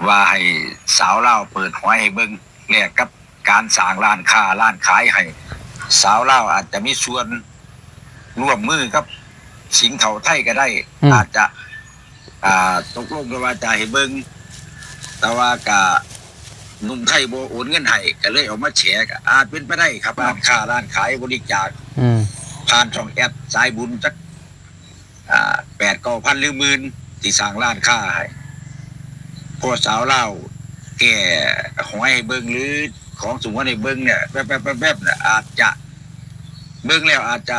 ວ່າໃຫ້ສາວລາວເປີດຫອຍໃຫ້ເບິ່ງ ແລກກັບການສ້າງຮ້ານຄ້າຮ້ານຂາຍໃຫ້ ສາວລາວອາດຈະມີສ່ວນຮ່ວມມືກັບສິງເຖົ້າໄທກໍໄດ້ ອືມ ອາດຈະ ອ່າ ຕົກລົງກັນວ່າຈະໃຫ້ເບິ່ງ ແຕ່ວ່າກະໜຸ່ມໄທບໍ່ໂອນເງິນໃຫ້ ກໍເລີຍອອກມາແຊ ກໍອາດເປັນໄປໄດ້ຄັບ ຮ້ານຄ້າຮ້ານຂາຍບໍລິຈາກ ອືມ ຜ່ານຊ່ອງແອັດສາຍບຸນຈັກ ອ່າ ແປດເກົ້າພັນ ຫຼື ໝື່ນ ທີ່ສ້າງຮ້ານຄ້າໃຫ້ ພໍສາວລາວແກ້ຫອຍໃຫ້ເບິ່ງ ຫຼື ຂອງສະຫງວນໃຫ້ເບິ່ງເນຍ ແວບໆໆໆ ອາດຈະ ເບິ່ງແລ້ວອາດຈະ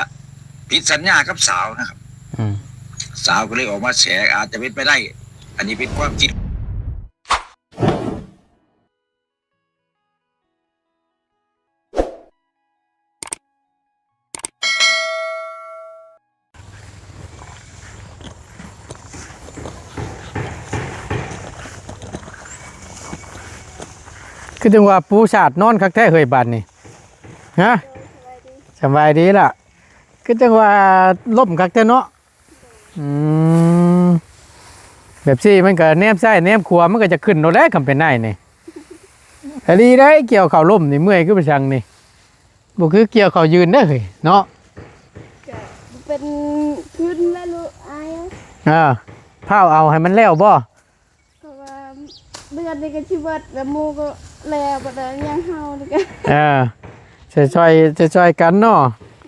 ຜິດສັນຍາກັບສາວນະຄັບ ອືມ ສາວກໍເລີຍອອກມາແຊ ອາດຈະເປັນໄປໄດ້ ອັນນີ້ເປັນຄວາມຄິດ. ຄືຈັ່ງວ່າປູສາດນອນຄັກແທ້ເຮີ້ຍບາດນີ້ ຮະ ສະບາຍດີລະ ຄືຈັ່ງວ່າລົມຄັກແທ້ເນາະ ອືມ ແບບຊີ້ມັນກໍແນມຊ້າຍແນມຂວາ ມັນກໍຈະຂຶ້ນໂລດແຫຼະ ຄຳເປັນນາຍນີ້ ອີ່ຫຼີໄດ໋ ກ່ຽວເຂົ້າລົມນີ້ເມື່ອຍຄືໄປສັງນີ້ ບໍ່ຄືກ່ຽວເຂົ້າຢືນເດ້ເຮີ້ຍເນາະ ກະເປັນຄືນແລ້ວລູກອາຍ ເອີ ພ້າວເອົາໃຫ້ມັນແລ້ວບໍ່? ເພາະວ່າເດືອນນີ້ກໍຊິເບິດແລ້ວ ໝູ່ກໍແລ້ວ ບັດນີ້ຍັງເຮົານີ້ກໍ ເອີ ຊ່ອຍໆ ຊ່ອຍໆກັນເນາະ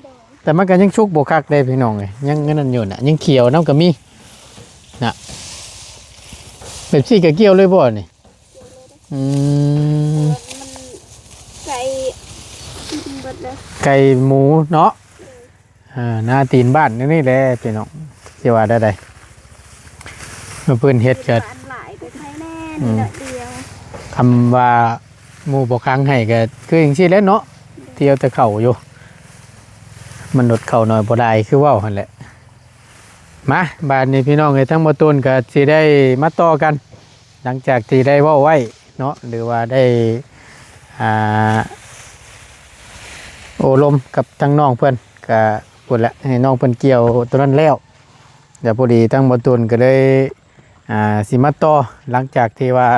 ໂດຍ ແຕ່ມັນກໍຍັງສຸກບໍ່ຄັກເດ້ພີ່ນ້ອງເອີຍ ຍັງອັນນັ້ນຢູ່ນະ ຍັງຂຽວນຳກໍມີນະ ແບບຊີ້ກໍກ່ຽວເລີຍບໍ່ນີ້? ອືມ ມັນໄກ່ເບິດແລ້ວ ໄກ່ໝູເນາະ ເອີ ໜ້າຕີນບ້ານນີ້ແຫຼະພີ່ນ້ອງ ຊິວ່າໄດ້ໃດ ເພິ່ນເຮັດກໍ ບ້ານຫຼາຍແຕ່ໄທແນ່ ອືມ ນີ້ໜ້ອຍດຽວ ຄຳວ່າໝູ່ບໍ່ຂັງໃຫ້ກໍຄືຈັ່ງຊີ້ແຫຼະເນາະ ໂດຍ ທ່ຽວແຕ່ເຂົ້າຢູ່ ມັນອົດເຂົ້າໜ້ອຍບໍ່ຫຼາຍ ຄືເວົ້າຫັ້ນແຫຼະ ມາ ບາດນີ້ພີ່ນ້ອງເອີຍ ທາງບໍ່ຕູນກໍຊິໄດ້ມາຕໍ່ກັນ ຫຼັງຈາກທີ່ໄດ້ເວົ້າໄວ້ເນາະ ຫຼືວ່າໄດ້ ອ່າ ໂອ້ລົມກັບທາງນ້ອງເພິ່ນ ກະພຸ້ນແຫຼະ ໃຫ້ນ້ອງເພິ່ນກ່ຽວໂຕນັ້ນແລ້ວ ແລ້ວພໍດີທາງບໍ່ຕູນກໍເລີຍ ອ່າ ຊິມາຕໍ່ ຫຼັງຈາກທີ່ວ່າ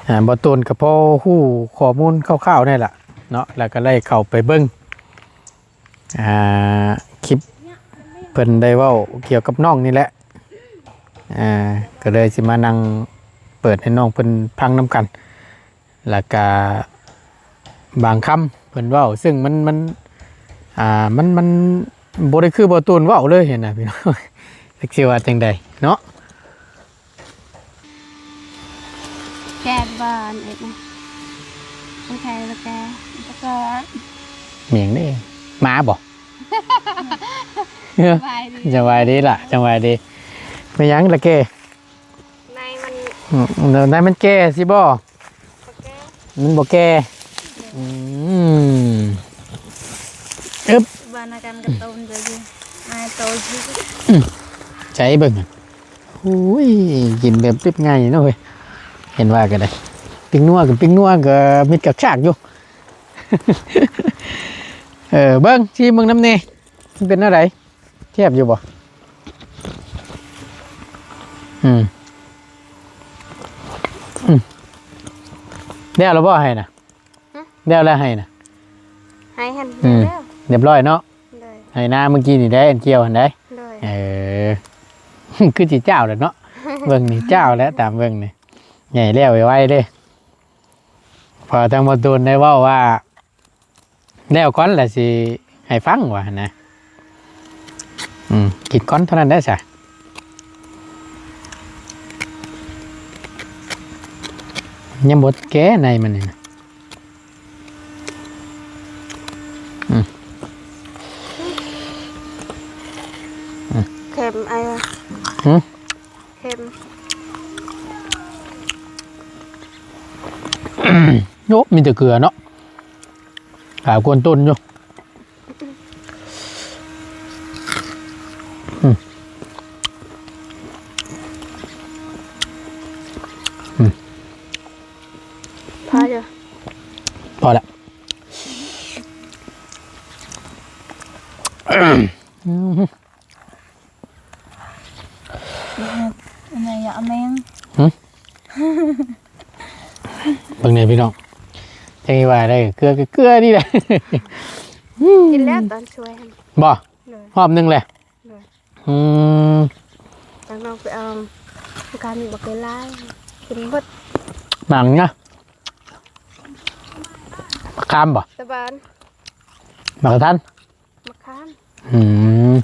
ອ່າ ບໍ່ຕູນກໍພໍຮູ້ຂໍ້ມູນຄ່າວໆນີ້ລະເນາະ ແລ້ວກໍໄດ້ເຂົ້າໄປເບິ່ງ ອ່າ ຄລິບເພິ່ນໄດ້ເວົ້າກ່ຽວກັບນ້ອງນີ້ແຫຼະ ອ່າ ກໍເລີຍຊິມານັ່ງເປີດໃຫ້ນ້ອງເພິ່ນຟັງນຳກັນ ແລ້ວກະບາງຄຳເພິ່ນເວົ້າ ຊຶ່ງມັນ ມັນ ອ່າ ມັນ ມັນບໍ່ໄດ້ຄືບໍ່ຕູນເວົ້າເລີຍຫັ້ນນະພີ່ນ້ອງ ຈັກຊິວ່າຈັ່ງໃດເນາະ. ແກະບໍ່ອັນເອັດນະ ບໍ່ໃສ່ລະແກະ ແລ້ວກໍ ແມ່ນເດ້ ໝາບໍ່? ສະບາຍດີ ສະບາຍດີລະ ສະບາຍດີ ແມ່ນຫຍັງລະແກະ? ໃນມັນ ອືມ ໃນມັນແກ່ຊິບໍ່? ບໍ່ແກ່ ມັນບໍ່ແກ່ ອືມ ອຶບ ບ້ານນາກັນກະຕົ້ມເດີຢູ່ ອາຍໂຕຢູ່ ອືມ ໃສ່ເບິ່ງ ໂອ້ຍ ກິນແບບເປັບໄງເນາະເວີຍ ເຫັນວ່າກໍໄດ້ ປີ້ງນົວກໍປີ້ງນົວກໍມິດກັກຊາກຢູ່ ເອີ ເບິ່ງ ຊີມເບິ່ງນຳແດ່ ມັນເປັນແນວໃດ? ແຊບຢູ່ບໍ່? ອືມ ອືມ ແລ້ວລະບໍ່ໄຮ່ນະ? ຫຶ? ແລ້ວລະໄຮ່ນະ? ໄຮ່ຫັ້ນ ອືມ ແລ້ວ ລຽບຮ້ອຍເນາະ? ໂດຍ ໄຮ່ນາມື້ກີ້ນີ້ໄດ໋ ອັນກ່ຽວຫັ້ນໄດ໋? ໂດຍ ເອີ ຄືຊິຈ້າວແຫຼະເນາະ ເບິ່ງນີ້ຈ້າວແລ້ວ ຕາມເບິ່ງນີ້ ໃຫຍ່ແລ້ວໄວໆເດ້ ເພາະທາງບໍ່ຕູນໄດ້ເວົ້າວ່າ ແລ້ວກ່ອນລະຊິໃຫ້ຟັງວ່າຫັ້ນນະ ອືມ ກິນກ່ອນເທົ່ານັ້ນໄດ້ຊະ ຍັງບໍ່ແກ່ໃນມັນນີ້ນະ ອືມ ອືມ ເຄັມໄອ້ ຫຶ? ເຄັມ ໂອ້ ມີແຕ່ເກືອເນາະ ຫຼາຍກວ່າຕົ້ນຢູ່ ອືມ ອືມ ພໍຢູ່ ພໍລະ ອືມ ແມ່ຢາກເອົາແມງ ຫຶ? ເບິ່ງແດ່ພີ່ນ້ອງ ຈັກຊິວ່າໄດ້ ເກືອ ເກືອນີ້ແຫຼະ ກິນແລ້ວຕອນຊ່ວຍຫັ້ນ ບໍ່? ໂດຍ ຮອບໜຶ່ງແຫຼະ ໂດຍ ອືມ ທາງນ້ອງໄປເອົາ ການບັກຫຼາຍ ກິນເບິດ ໝາກຫຍັງນະ? ໝາກຂາມບໍ່? ຕາບານ ໝາກກະທັນ ໝາກຂາມ ອືມ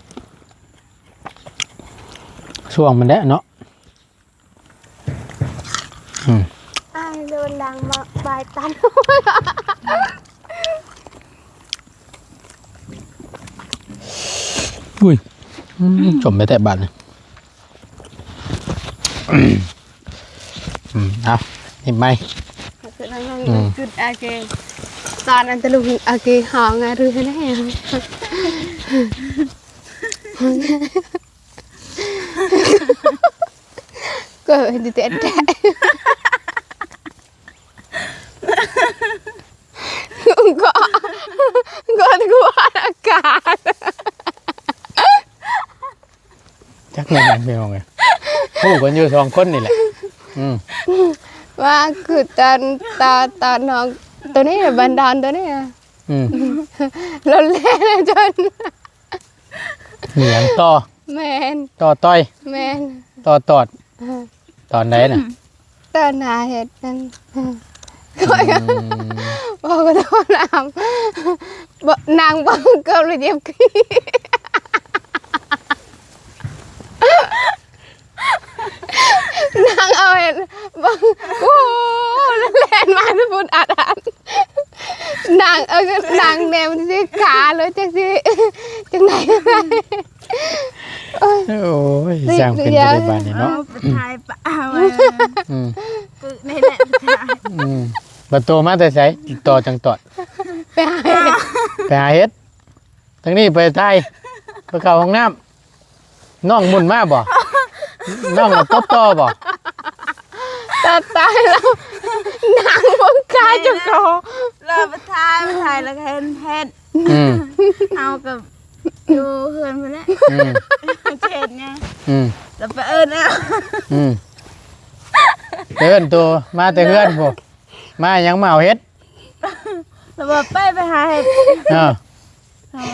ຊ່ວງມັນແຫຼະເນາະ ອືມ ອ້າຍໂດນດັງມາບາຍຕັນ ອຸ້ຍ ອືມ ສົມໄປແຕ່ບາດນີ້ ອືມ ເອົາ ນິບໃໝ່ ອືມ ຈຸດອາເກ ຕອນອັນຕະລຸງອາເກ ຫາງາລືແນ່ ກໍເຮັດແທ້ ກໍ ກໍກວດອາການ ຈັກແມ່ນຫຍັງພີ່ນ້ອງເອີຍ ຮູ້ກັນຢູ່ສອງຄົນນີ້ແຫຼະ ອືມ ວ່າຄືຕອນ ຕອນ ຕອນນ້ອງໂຕນີ້ ບັນດອນໂຕນີ້ ອືມ ລົດແລ່ນຈົນ ອີຫຍັງຕໍ່? ແມ່ນ ຕໍ່ຕ່ອຍ ແມ່ນ ຕໍ່ຕອດ ເອີ ຕອນໃດນະ? ຕອນໜ້າເຮັດນັ້ນ ອືມ ຂ້ອຍກໍ ເວົ້າກໍໂທນຳ ບໍ່ ນາງເບິ່ງເກືອບລະເຈັບຂີ້ ນາງເອົາເຫັນ ເບິ່ງ ໂອ້ ແລ່ນມາແຕ່ພຸ້ນ ອັດໆ ນາງ ເອີ ນາງແນມຊິຂາເລີຍ ຈັກຊິ ຈັ່ງໃດ ໂອ້ຍ ໂອ້ຍ ຊ່າງເປັນໄປໄດ້ບາດນີ້ເນາະ ເອົາໄປຖ່າຍປະ ເອົາໄວ້ ອືມ ປຶກໃນແຫຼະ ອືມ ບັດໂຕມາແຕ່ໃສ? ຕໍ່ຈັ່ງຕອດ ໄປຫາເຫັດ ໄປຫາເຫັດ ທາງນີ້ໄປຖ່າຍ ໄປເຂົ້າຫ້ອງນ້ຳ ນ້ອງໝຸ່ນມາບໍ່? ນ້ອງລະຕົບຕໍ່ບໍ່? ຕາຍ ຕາຍແລ້ວ ນາງເບິ່ງກາຍເຈົ້າຂອງ ລະມາຖ່າຍ ມາຖ່າຍລະກະເຫັນເຫັດ ອືມ ເຮົາກໍຢູ່ເຮືອນພຸ້ນແຫຼະ ອືມ ເຮັດຫຍັງ ອືມ ລະໄປເອີ້ນເອົາ ອືມ ເອີ້ນໂຕມາແຕ່ເຮືອນພຸ້ນ ມາຫຍັງ ມາເອົາເຫັດ ລະວ່າໄປ ໄປຫາເຫັດ ເອີ ເອີ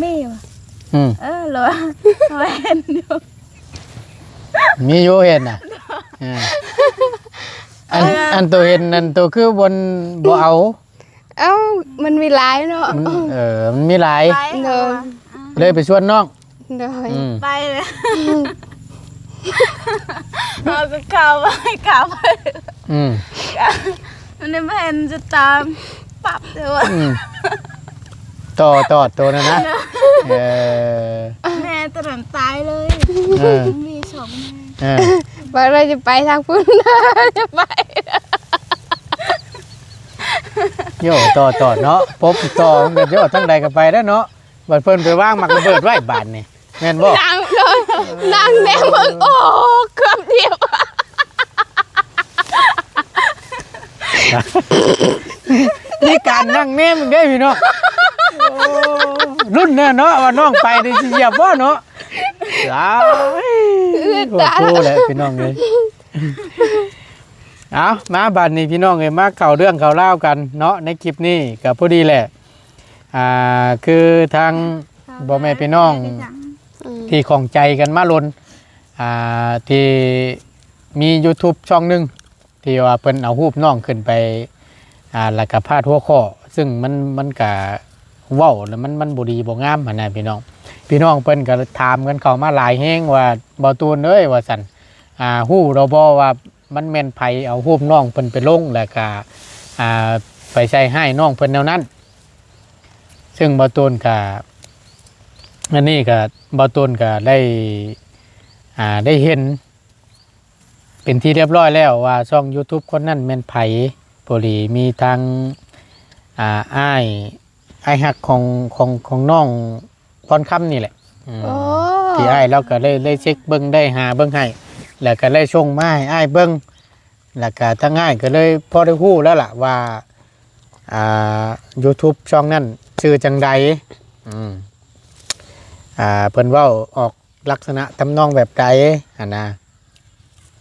ມີຢູ່ ອືມ ເອີ ລະວ່າເຫັນຢູ່ ມີຢູ່ເຫັດນະ ເອີ ອັນ ເອີ ອັນໂຕເຫັນນັ້ນ ໂຕຄືບໍ່ ບໍ່ເອົາ ເອົ້າ ມັນມີຫຼາຍເນາະ ມັນ ເອີ ມັນມີຫຼາຍ ໂດຍ ເລີຍໄປຊວນນ້ອງ ໂດຍ ອືມ ໄປເລີຍ ເຮົາກໍເຂົ້າໄປ ເຂົ້າໄປ ອືມ ມັນໄດ້ມາເຫັນຈະຕາມປັບເດີວ່າ ອືມ ຕໍ່ ຕໍ່ໂຕນັ້ນນະ ເອີ ແມ່ໂຕນັ້ນຕາຍເລີຍ ເອີ ມີສອງແມ່ ເອີ ວ່າເຮົາຈະໄປທາງພຸ້ນ ຈະໄປ ໂຍ ຕໍ່ ຕໍ່ເນາະ ປົບຕໍ່ ມັນກໍໂຍ ທາງໃດກໍໄປໄດ້ເນາະ ບັດເພິ່ນໄປວາງໝາກລະເບີດໄວ້ບາດນີ້ ແມ່ນບໍ່? ນາງ ນາງແນມເບິ່ງ ໂອ້ ເກືອບດຽວ ມີການນັ່ງແນມອີກເດ້ພີ່ນ້ອງ ໂອ້ ລຸ້ນແນ່ເນາະ ວ່ານ້ອງໄປນີ້ຊິຢຽບບໍ່ເນາະ ອ້າຍ ເອື້ອຍຕາຍ ໂອ້ໂຫ ແຫຼະພີ່ນ້ອງເອີຍ ເອົາ ມາບາດນີ້ພີ່ນ້ອງເອີຍ ມາເຂົ້າເລື່ອງເຂົ້າລາວກັນເນາະ ໃນຄລິບນີ້ກໍພໍດີແຫຼະ ອ່າ ຄືທາງພໍ່ແມ່ພີ່ນ້ອງ ອືມ ທີ່ຂ້ອງໃຈກັນມາດົນ ອ່າ ທີ່ມີຢູທູບຊ່ອງໜຶ່ງ ທີ່ວ່າເພິ່ນເອົາຮູບນ້ອງຂຶ້ນໄປ ອ່າ ແລ້ວກໍພາດຫົວຂໍ້ ຊຶ່ງມັນ ມັນກະເວົ້າແລ້ວມັນ ມັນບໍ່ດີບໍ່ງາມຫັ້ນນະພີ່ນ້ອງ ພີ່ນ້ອງເພິ່ນກໍຖາມກັນເຂົ້າມາຫຼາຍແຮງວ່າ ບ່າວຕູນເອີຍ ວ່າຊັ້ນ ອ່າ ຮູ້ແລ້ວບໍ່ວ່າ ມັນແມ່ນໃຜເອົາຮູບນ້ອງເພິ່ນໄປລົງ ແລ້ວກະ ອ່າ ໄປໃສ່ຮ້າຍນ້ອງເພິ່ນແນວນັ້ນ ຊຶ່ງບ່າວຕູນກະ ອັນນີ້ກະ ບ່າວຕູນກະໄດ້ ອ່າ ໄດ້ເຫັນເປັນທີ່ລຽບຮ້ອຍແລ້ວວ່າ ຊ່ອງຢູທູບຄົນນັ້ນແມ່ນໃຜ ພໍດີມີທາງ ອ່າ ອ້າຍ ອ້າຍຮັກຂອງ ຂອງ ຂອງນ້ອງ ພອນຄຳນີ້ແຫຼະ ອືມ ໂອ້ ທີ່ອ້າຍລາວກໍໄດ້ ໄດ້ເຊັກເບິ່ງ ໄດ້ຫາເບິ່ງໃຫ້ ແລ້ວກໍໄດ້ສົ່ງມາໃຫ້ອ້າຍເບິ່ງ ແລ້ວກໍທາງອ້າຍກໍເລີຍພໍໄດ້ຮູ້ແລ້ວລະວ່າ ອ່າ ຢູທູບຊ່ອງນັ້ນຊື່ຈັ່ງໃດ ອືມ ອ່າ ເພິ່ນເວົ້າອອກລັກສະນະທຳນອງແບບໃດຫັ້ນນະ.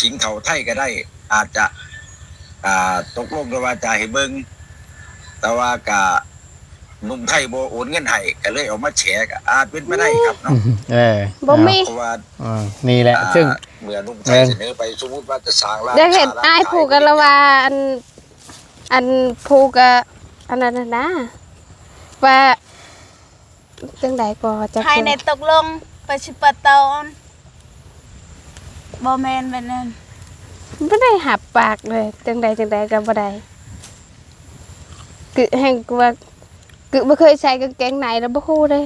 ສິງເຖົ້າໄທກໍໄດ້ ອາດຈະ ອ່າ ຕົກລົງກັນວ່າຈະໃຫ້ເບິ່ງ ແຕ່ວ່າກະໜຸ່ມໄທບໍ່ໂອນເງິນໃຫ້ ກໍເລີຍເອົາມາແຊ ກໍອາດເປັນໄປໄດ້ຄັບເນາະ. ເອີ ບໍ່ມີ ເພາະວ່າ ອືມ ນີ້ແຫຼະ ອ່າ ຊຶ່ງເມື່ອໜຸ່ມໄທສະເໜີໄປ ສົມມຸດວ່າຈະສ້າງຮ້ານ ຢາກເຫັນອ້າຍຜູ້ກັນລະວ່າ ອັນ ອັນຜູ້ກະ ອັນນັ້ນນະ ວ່າ ຈັ່ງໃດກໍຈັກ ໃຫ້ໃນຕົກລົງໄປຊິປະຕອນ ບໍ່ແມ່ນແບບນັ້ນ ບໍ່ໄດ້ຮັບປາກເລີຍ ຈັ່ງໃດຈັ່ງໃດກໍບໍ່ໄດ້ ຄືແຮ່ງກວ່າ ຄືບໍ່ເຄີຍໃສ່ກາງເກງໃນແລ້ວບໍ່ຮູ້ເດ້.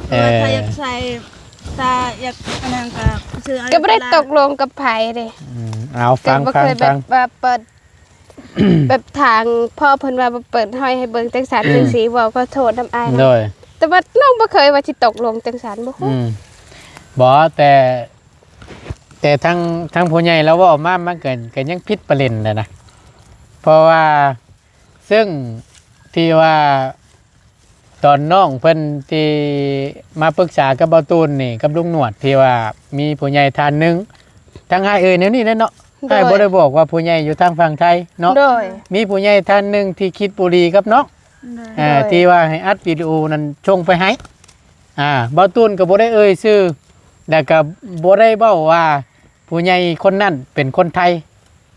ເອີ ຖ້າຢາກໃສ່ ຖ້າຢາກອັນນັ້ນກໍຊື້ເອົາ ກໍບໍ່ໄດ້ຕົກລົງກັບໃຜເດ້. ອືມ ເອົາ ຟັງ ຟັງ ຟັງ ວ່າເປີດ ແບບທາງພໍ່ເພິ່ນວ່າບໍ່ເປີດຫ້ອຍໃຫ້ເບິ່ງຈັ່ງຊັ້ນ ອືມ ຈັ່ງຊີ້ ເວົ້າຂໍໂທດນຳອ້າຍນະ ໂດຍ ແຕ່ວ່ານ້ອງບໍ່ເຄີຍວ່າຊິຕົກລົງຈັ່ງຊັ້ນ ບໍ່ຮູ້ ອືມ ບໍ່ ແຕ່ ແຕ່ທາງ ທາງຜູ້ໃຫຍ່ລາວເວົ້າມາ ມັນກໍ ກໍຍັງຜິດປະເດັນແຫຼະນະ ເພາະວ່າ ເຊິ່ງທີ່ວ່າ ຕອນນ້ອງເພິ່ນທີ່ມາປຶກສາກັບເບົາຕູນນີ້ ກັບລຸງໜວດ ທີ່ວ່າມີຜູ້ໃຫຍ່ທ່ານໜຶ່ງ ທາງອ້າຍເອີ່ຍແນວນີ້ແຫຼະເນາະ ໂດຍ ອ້າຍບໍ່ໄດ້ບອກວ່າຜູ້ໃຫຍ່ຢູ່ທາງຝັ່ງໄທເນາະ ໂດຍ ມີຜູ້ໃຫຍ່ທ່ານໜຶ່ງທີ່ຄິດບໍ່ດີກັບນ້ອງ ໂດຍ ອ່າ ໂດຍ ທີ່ວ່າໃຫ້ອັດວິດີໂອນັ້ນສົ່ງໄປໃຫ້ ອ່າ ເບົາຕູນກໍບໍ່ໄດ້ເອີ່ຍຊື່ ແລ້ວກໍບໍ່ໄດ້ເວົ້າວ່າຜູ້ໃຫຍ່ຄົນນັ້ນເປັນຄົນໄທ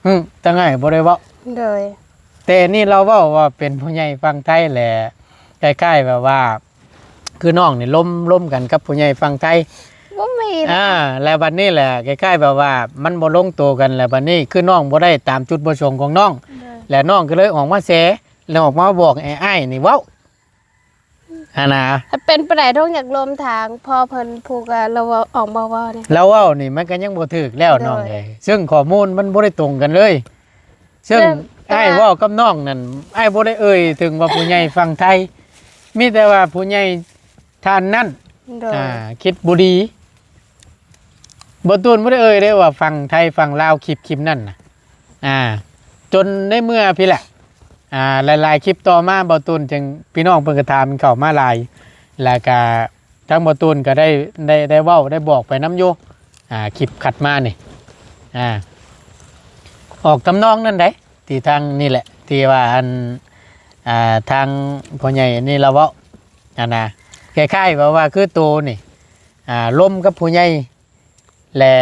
ຫຶ ທາງອ້າຍບໍ່ໄດ້ເວົ້າ ໂດຍ ແຕ່ນີ້ລາວເວົ້າວ່າເປັນຜູ້ໃຫຍ່ຝັ່ງໄທແຫຼະ ຄ້າຍໆແບບວ່າ ຄືນ້ອງນີ້ລົມ ລົມກັນກັບຜູ້ໃຫຍ່ຝັ່ງໄທ ບໍ່ມີນະ ອ່າ ແລ້ວບັດນີ້ແຫຼະ ຄ້າຍໆແບບວ່າມັນບໍ່ລົງໂຕກັນ ແລ້ວບັດນີ້ຄືນ້ອງບໍ່ໄດ້ຕາມຈຸດປະສົງຂອງນ້ອງ ໂດຍ ແລ້ວນ້ອງກໍເລີຍອອກມາແຊ ແລ້ວອອກມາບອກໃຫ້ອ້າຍນີ້ເວົ້າ ຫັ້ນນະ ຖ້າເປັນໄປໄດ້ ນ້ອງຢາກລົມທາງພໍ່ເພິ່ນ ຜູ້ກໍລາວເວົ້າ ອອກມາເວົ້ານີ້ ລາວເວົ້ານີ້ມັນກໍຍັງບໍ່ຖືກແລ້ວ ໂດຍ ນ້ອງເອີຍ ເຊິ່ງຂໍ້ມູນມັນບໍ່ໄດ້ຕົງກັນເລີຍ ເຊິ່ງ ເຊິ່ງ ອ້າຍເວົ້າກັບນ້ອງນັ້ນ ອ້າຍບໍ່ໄດ້ເອີ່ຍເຖິງວ່າຜູ້ໃຫຍ່ຝັ່ງໄທ ມີແຕ່ວ່າຜູ້ໃຫຍ່ທ່ານນັ້ນ ໂດຍ ອ່າ ຄິດບໍ່ດີ ບໍ່ຕູນບໍ່ໄດ້ເອີ່ຍເດ້ວ່າຝັ່ງໄທຝັ່ງລາວ ຄລິບ ຄລິບນັ້ນນະ ອ່າ ຈົນໃນເມື່ອພີ້ແຫຼະ ອ່າ ຫຼາຍໆຄລິບຕໍ່ມາ ເບົາຕູນຈຶ່ງ ພີ່ນ້ອງເພິ່ນກໍຖາມເຂົ້າມາຫຼາຍ ແລ້ວກະທາງເບົາຕູນກໍໄດ້ ໄດ້ ໄດ້ເວົ້າໄດ້ບອກໄປນຳຢູ່ ອ່າ ຄລິບຖັດມານີ້ ອ່າ ອອກທຳນອງນັ້ນໃດ໋ ທີ່ທາງນີ້ແຫຼະ ທີ່ວ່າອັນ ອ່າ ທາງພໍ່ໃຫຍ່ນີ້ລາວເວົ້າຫັ້ນນະ ຄ້າຍໆແບບວ່າຄືໂຕນີ້ ອ່າ ລົມກັບຜູ້ໃຫຍ່ ແລະ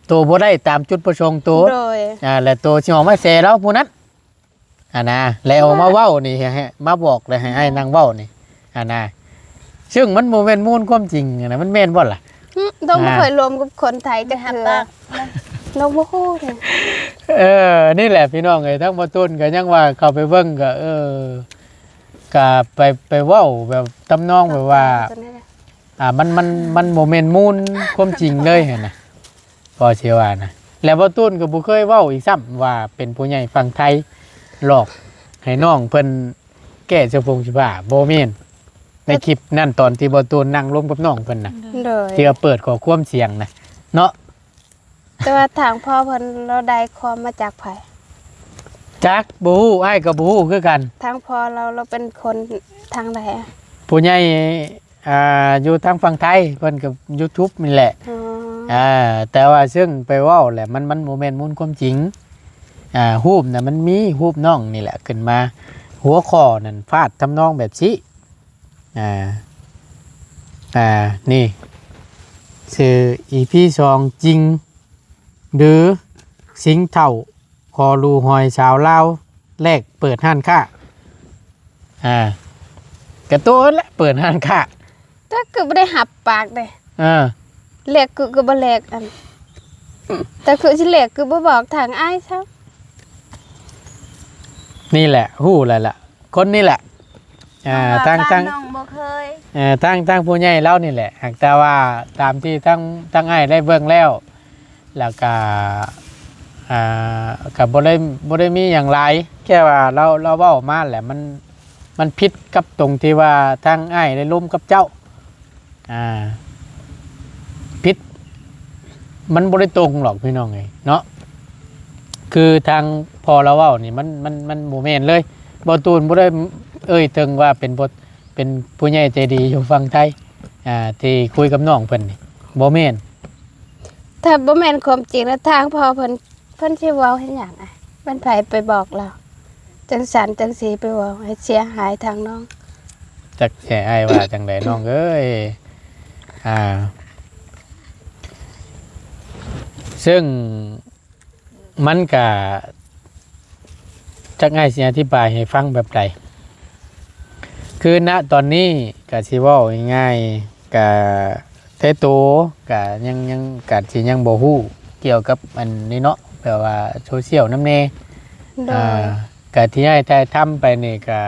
ໂຕບໍ່ໄດ້ຕາມຈຸດປະສົງໂຕ ໂດຍ ອ່າ ແລະ ໂຕຊິອອກມາແຊລາວຜູ້ນັ້ນຫັ້ນນະ ແລະ ອອກມາເວົ້ານີ້ ໃຫ້ ໃຫ້ ມາບອກ ແລະ ໃຫ້ອ້າຍນັ່ງເວົ້ານີ້ຫັ້ນນະ ເຊິ່ງມັນບໍ່ແມ່ນມູນຄວາມຈິງຫັ້ນນະ ມັນແມ່ນບໍ່ລະ? ຫຶ ນ້ອງບໍ່ເຄີຍລົມກັບຄົນໄທຈັກເທື່ອ ນ້ອງບໍ່ຮູ້ເດ້ ເອີ ນີ້ແຫຼະພີ່ນ້ອງເອີຍ ທາງເບົາຕູນກໍຍັງວ່າເຂົ້າໄປເບິ່ງກໍ ເອີ ກໍໄປ ໄປເວົ້າແບບທຳນອງແບບວ່າ ອ່າ ມັນ ມັນ ມັນບໍ່ແມ່ນມູນຄວາມຈິງເລີຍຫັ້ນນະ ພໍຊິວ່ານະ ແລ້ວເບົາຕູນກໍບໍ່ເຄີຍເວົ້າອີກຊ້ຳວ່າເປັນຜູ້ໃຫຍ່ຝັ່ງໄທຫຼອກໃຫ້ນ້ອງເພິ່ນແກ້ເສື້ອຜົງເສື້ອຜ້າ ບໍ່ແມ່ນ ໃນຄລິບນັ້ນຕອນທີ່ເບົາຕູນນັ່ງລົມກັບນ້ອງເພິ່ນນະ ໂດຍ ທີ່ວ່າເປີດຂໍ້ຄວາມສຽງນະເນາະ ແຕ່ວ່າທາງພໍ່ເພິ່ນລາວໄດ້ຄວາມມາຈາກໃຜ? ຈັກ ບໍ່ຮູ້ ອ້າຍກໍບໍ່ຮູ້ຄືກັນ ທາງພໍ່ລາວ ລາວເປັນຄົນທາງໃດ? ຜູ້ໃຫຍ່ ອ່າ ຢູ່ທາງຝັ່ງໄທ ເພິ່ນກໍຢູທູບນີ້ແຫຼະ ອໍ ອ່າ ແຕ່ວ່າເຊິ່ງໄປເວົ້າແຫຼະ ມັນ ມັນບໍ່ແມ່ນມູນຄວາມຈິງ ອ່າ ຮູບນະ ມັນມີຮູບນ້ອງນີ້ແຫຼະຂຶ້ນມາ ຫົວຂໍ້ນັ້ນຟາດທຳນອງແບບຊີ້ ອ່າ ອ່າ ນີ້ ຊື່ ອີພີສອງ ຈິງ ຫຼື ສິງເຖົ້າຂໍລູຫອຍສາວລາວ ແລກເປີດຮ້ານຄ້າ ອ່າ ກະໂຕຫັ້ນແຫຼະເປີດຮ້ານຄ້າ ແຕ່ຄືບໍ່ໄດ້ຮັບປາກເດ້ ເອີ ແລກຄື ຄືບໍ່ແລກ ອັນ ແຕ່ຄືຊິແລກຄືບໍ່ບອກທາງອ້າຍຊະ ນີ້ແຫຼະ ຮູ້ແລ້ວລະ ຄົນນີ້ແຫຼະ ອ່າ ທາງ ທາງ ນ້ອງບໍ່ເຄີຍ ເອີ ທາງ ທາງຜູ້ໃຫຍ່ລາວນີ້ແຫຼະ ຫາກແຕ່ວ່າຕາມທີ່ທາງ ທາງອ້າຍໄດ້ເບິ່ງແລ້ວ ແລ້ວກະ ອ່າ ກະບໍ່ໄດ້ ບໍ່ໄດ້ມີຫຍັງຫຼາຍ ແຄ່ວ່າລາວ ລາວເວົ້າມາແຫຼະ ມັນ ມັນຜິດກັບຕົງທີ່ວ່າທາງອ້າຍໄດ້ລົມກັບເຈົ້າ ອ່າ ຜິດ ມັນບໍ່ໄດ້ຕົງຫຼອກພີ່ນ້ອງເອີຍເນາະ ຄືທາງພໍ່ລາວເວົ້ານີ້ ມັນ ມັນ ມັນບໍ່ແມ່ນເລີຍ ເບົາຕູນບໍ່ໄດ້ເອີ່ຍເຖິງວ່າເປັນ ເປັນຜູ້ໃຫຍ່ໃຈດີຢູ່ຝັ່ງໄທ ອ່າ ທີ່ຄຸຍກັບນ້ອງເພິ່ນນີ້ ບໍ່ແມ່ນ ຖ້າບໍ່ແມ່ນຄວາມຈິງນະ ທາງພໍ່ເພິ່ນ ເພິ່ນຊິເວົ້າເຮັດຫຍັງ? ອະ ແມ່ນໃຜໄປບອກລາວ ຈັ່ງຊັ້ນຈັ່ງຊີ້ ໄປເວົ້າໃຫ້ເສຍຫາຍທາງນ້ອງ? ຈັກຊິໃຫ້ອ້າຍວ່າຈັ່ງໃດນ້ອງເອີຍ ອ່າ ເຊິ່ງມັນກະ ຈັກອ້າຍຊິອະທິບາຍໃຫ້ຟັງແບບໃດ? ຄືນະຕອນນີ້ກະຊິເວົ້າງ່າຍໆ ກະແຕ່ໂຕກະຍັງ ຍັງ ກະຊິຍັງບໍ່ຮູ້ກ່ຽວກັບອັນນີ້ເນາະ ແບບວ່າໂຊຊຽວນຳແດ່ ໂດຍ ອ່າ ກະທີ່ອ້າຍຖ່າຍທຳໄປນີ້ກະ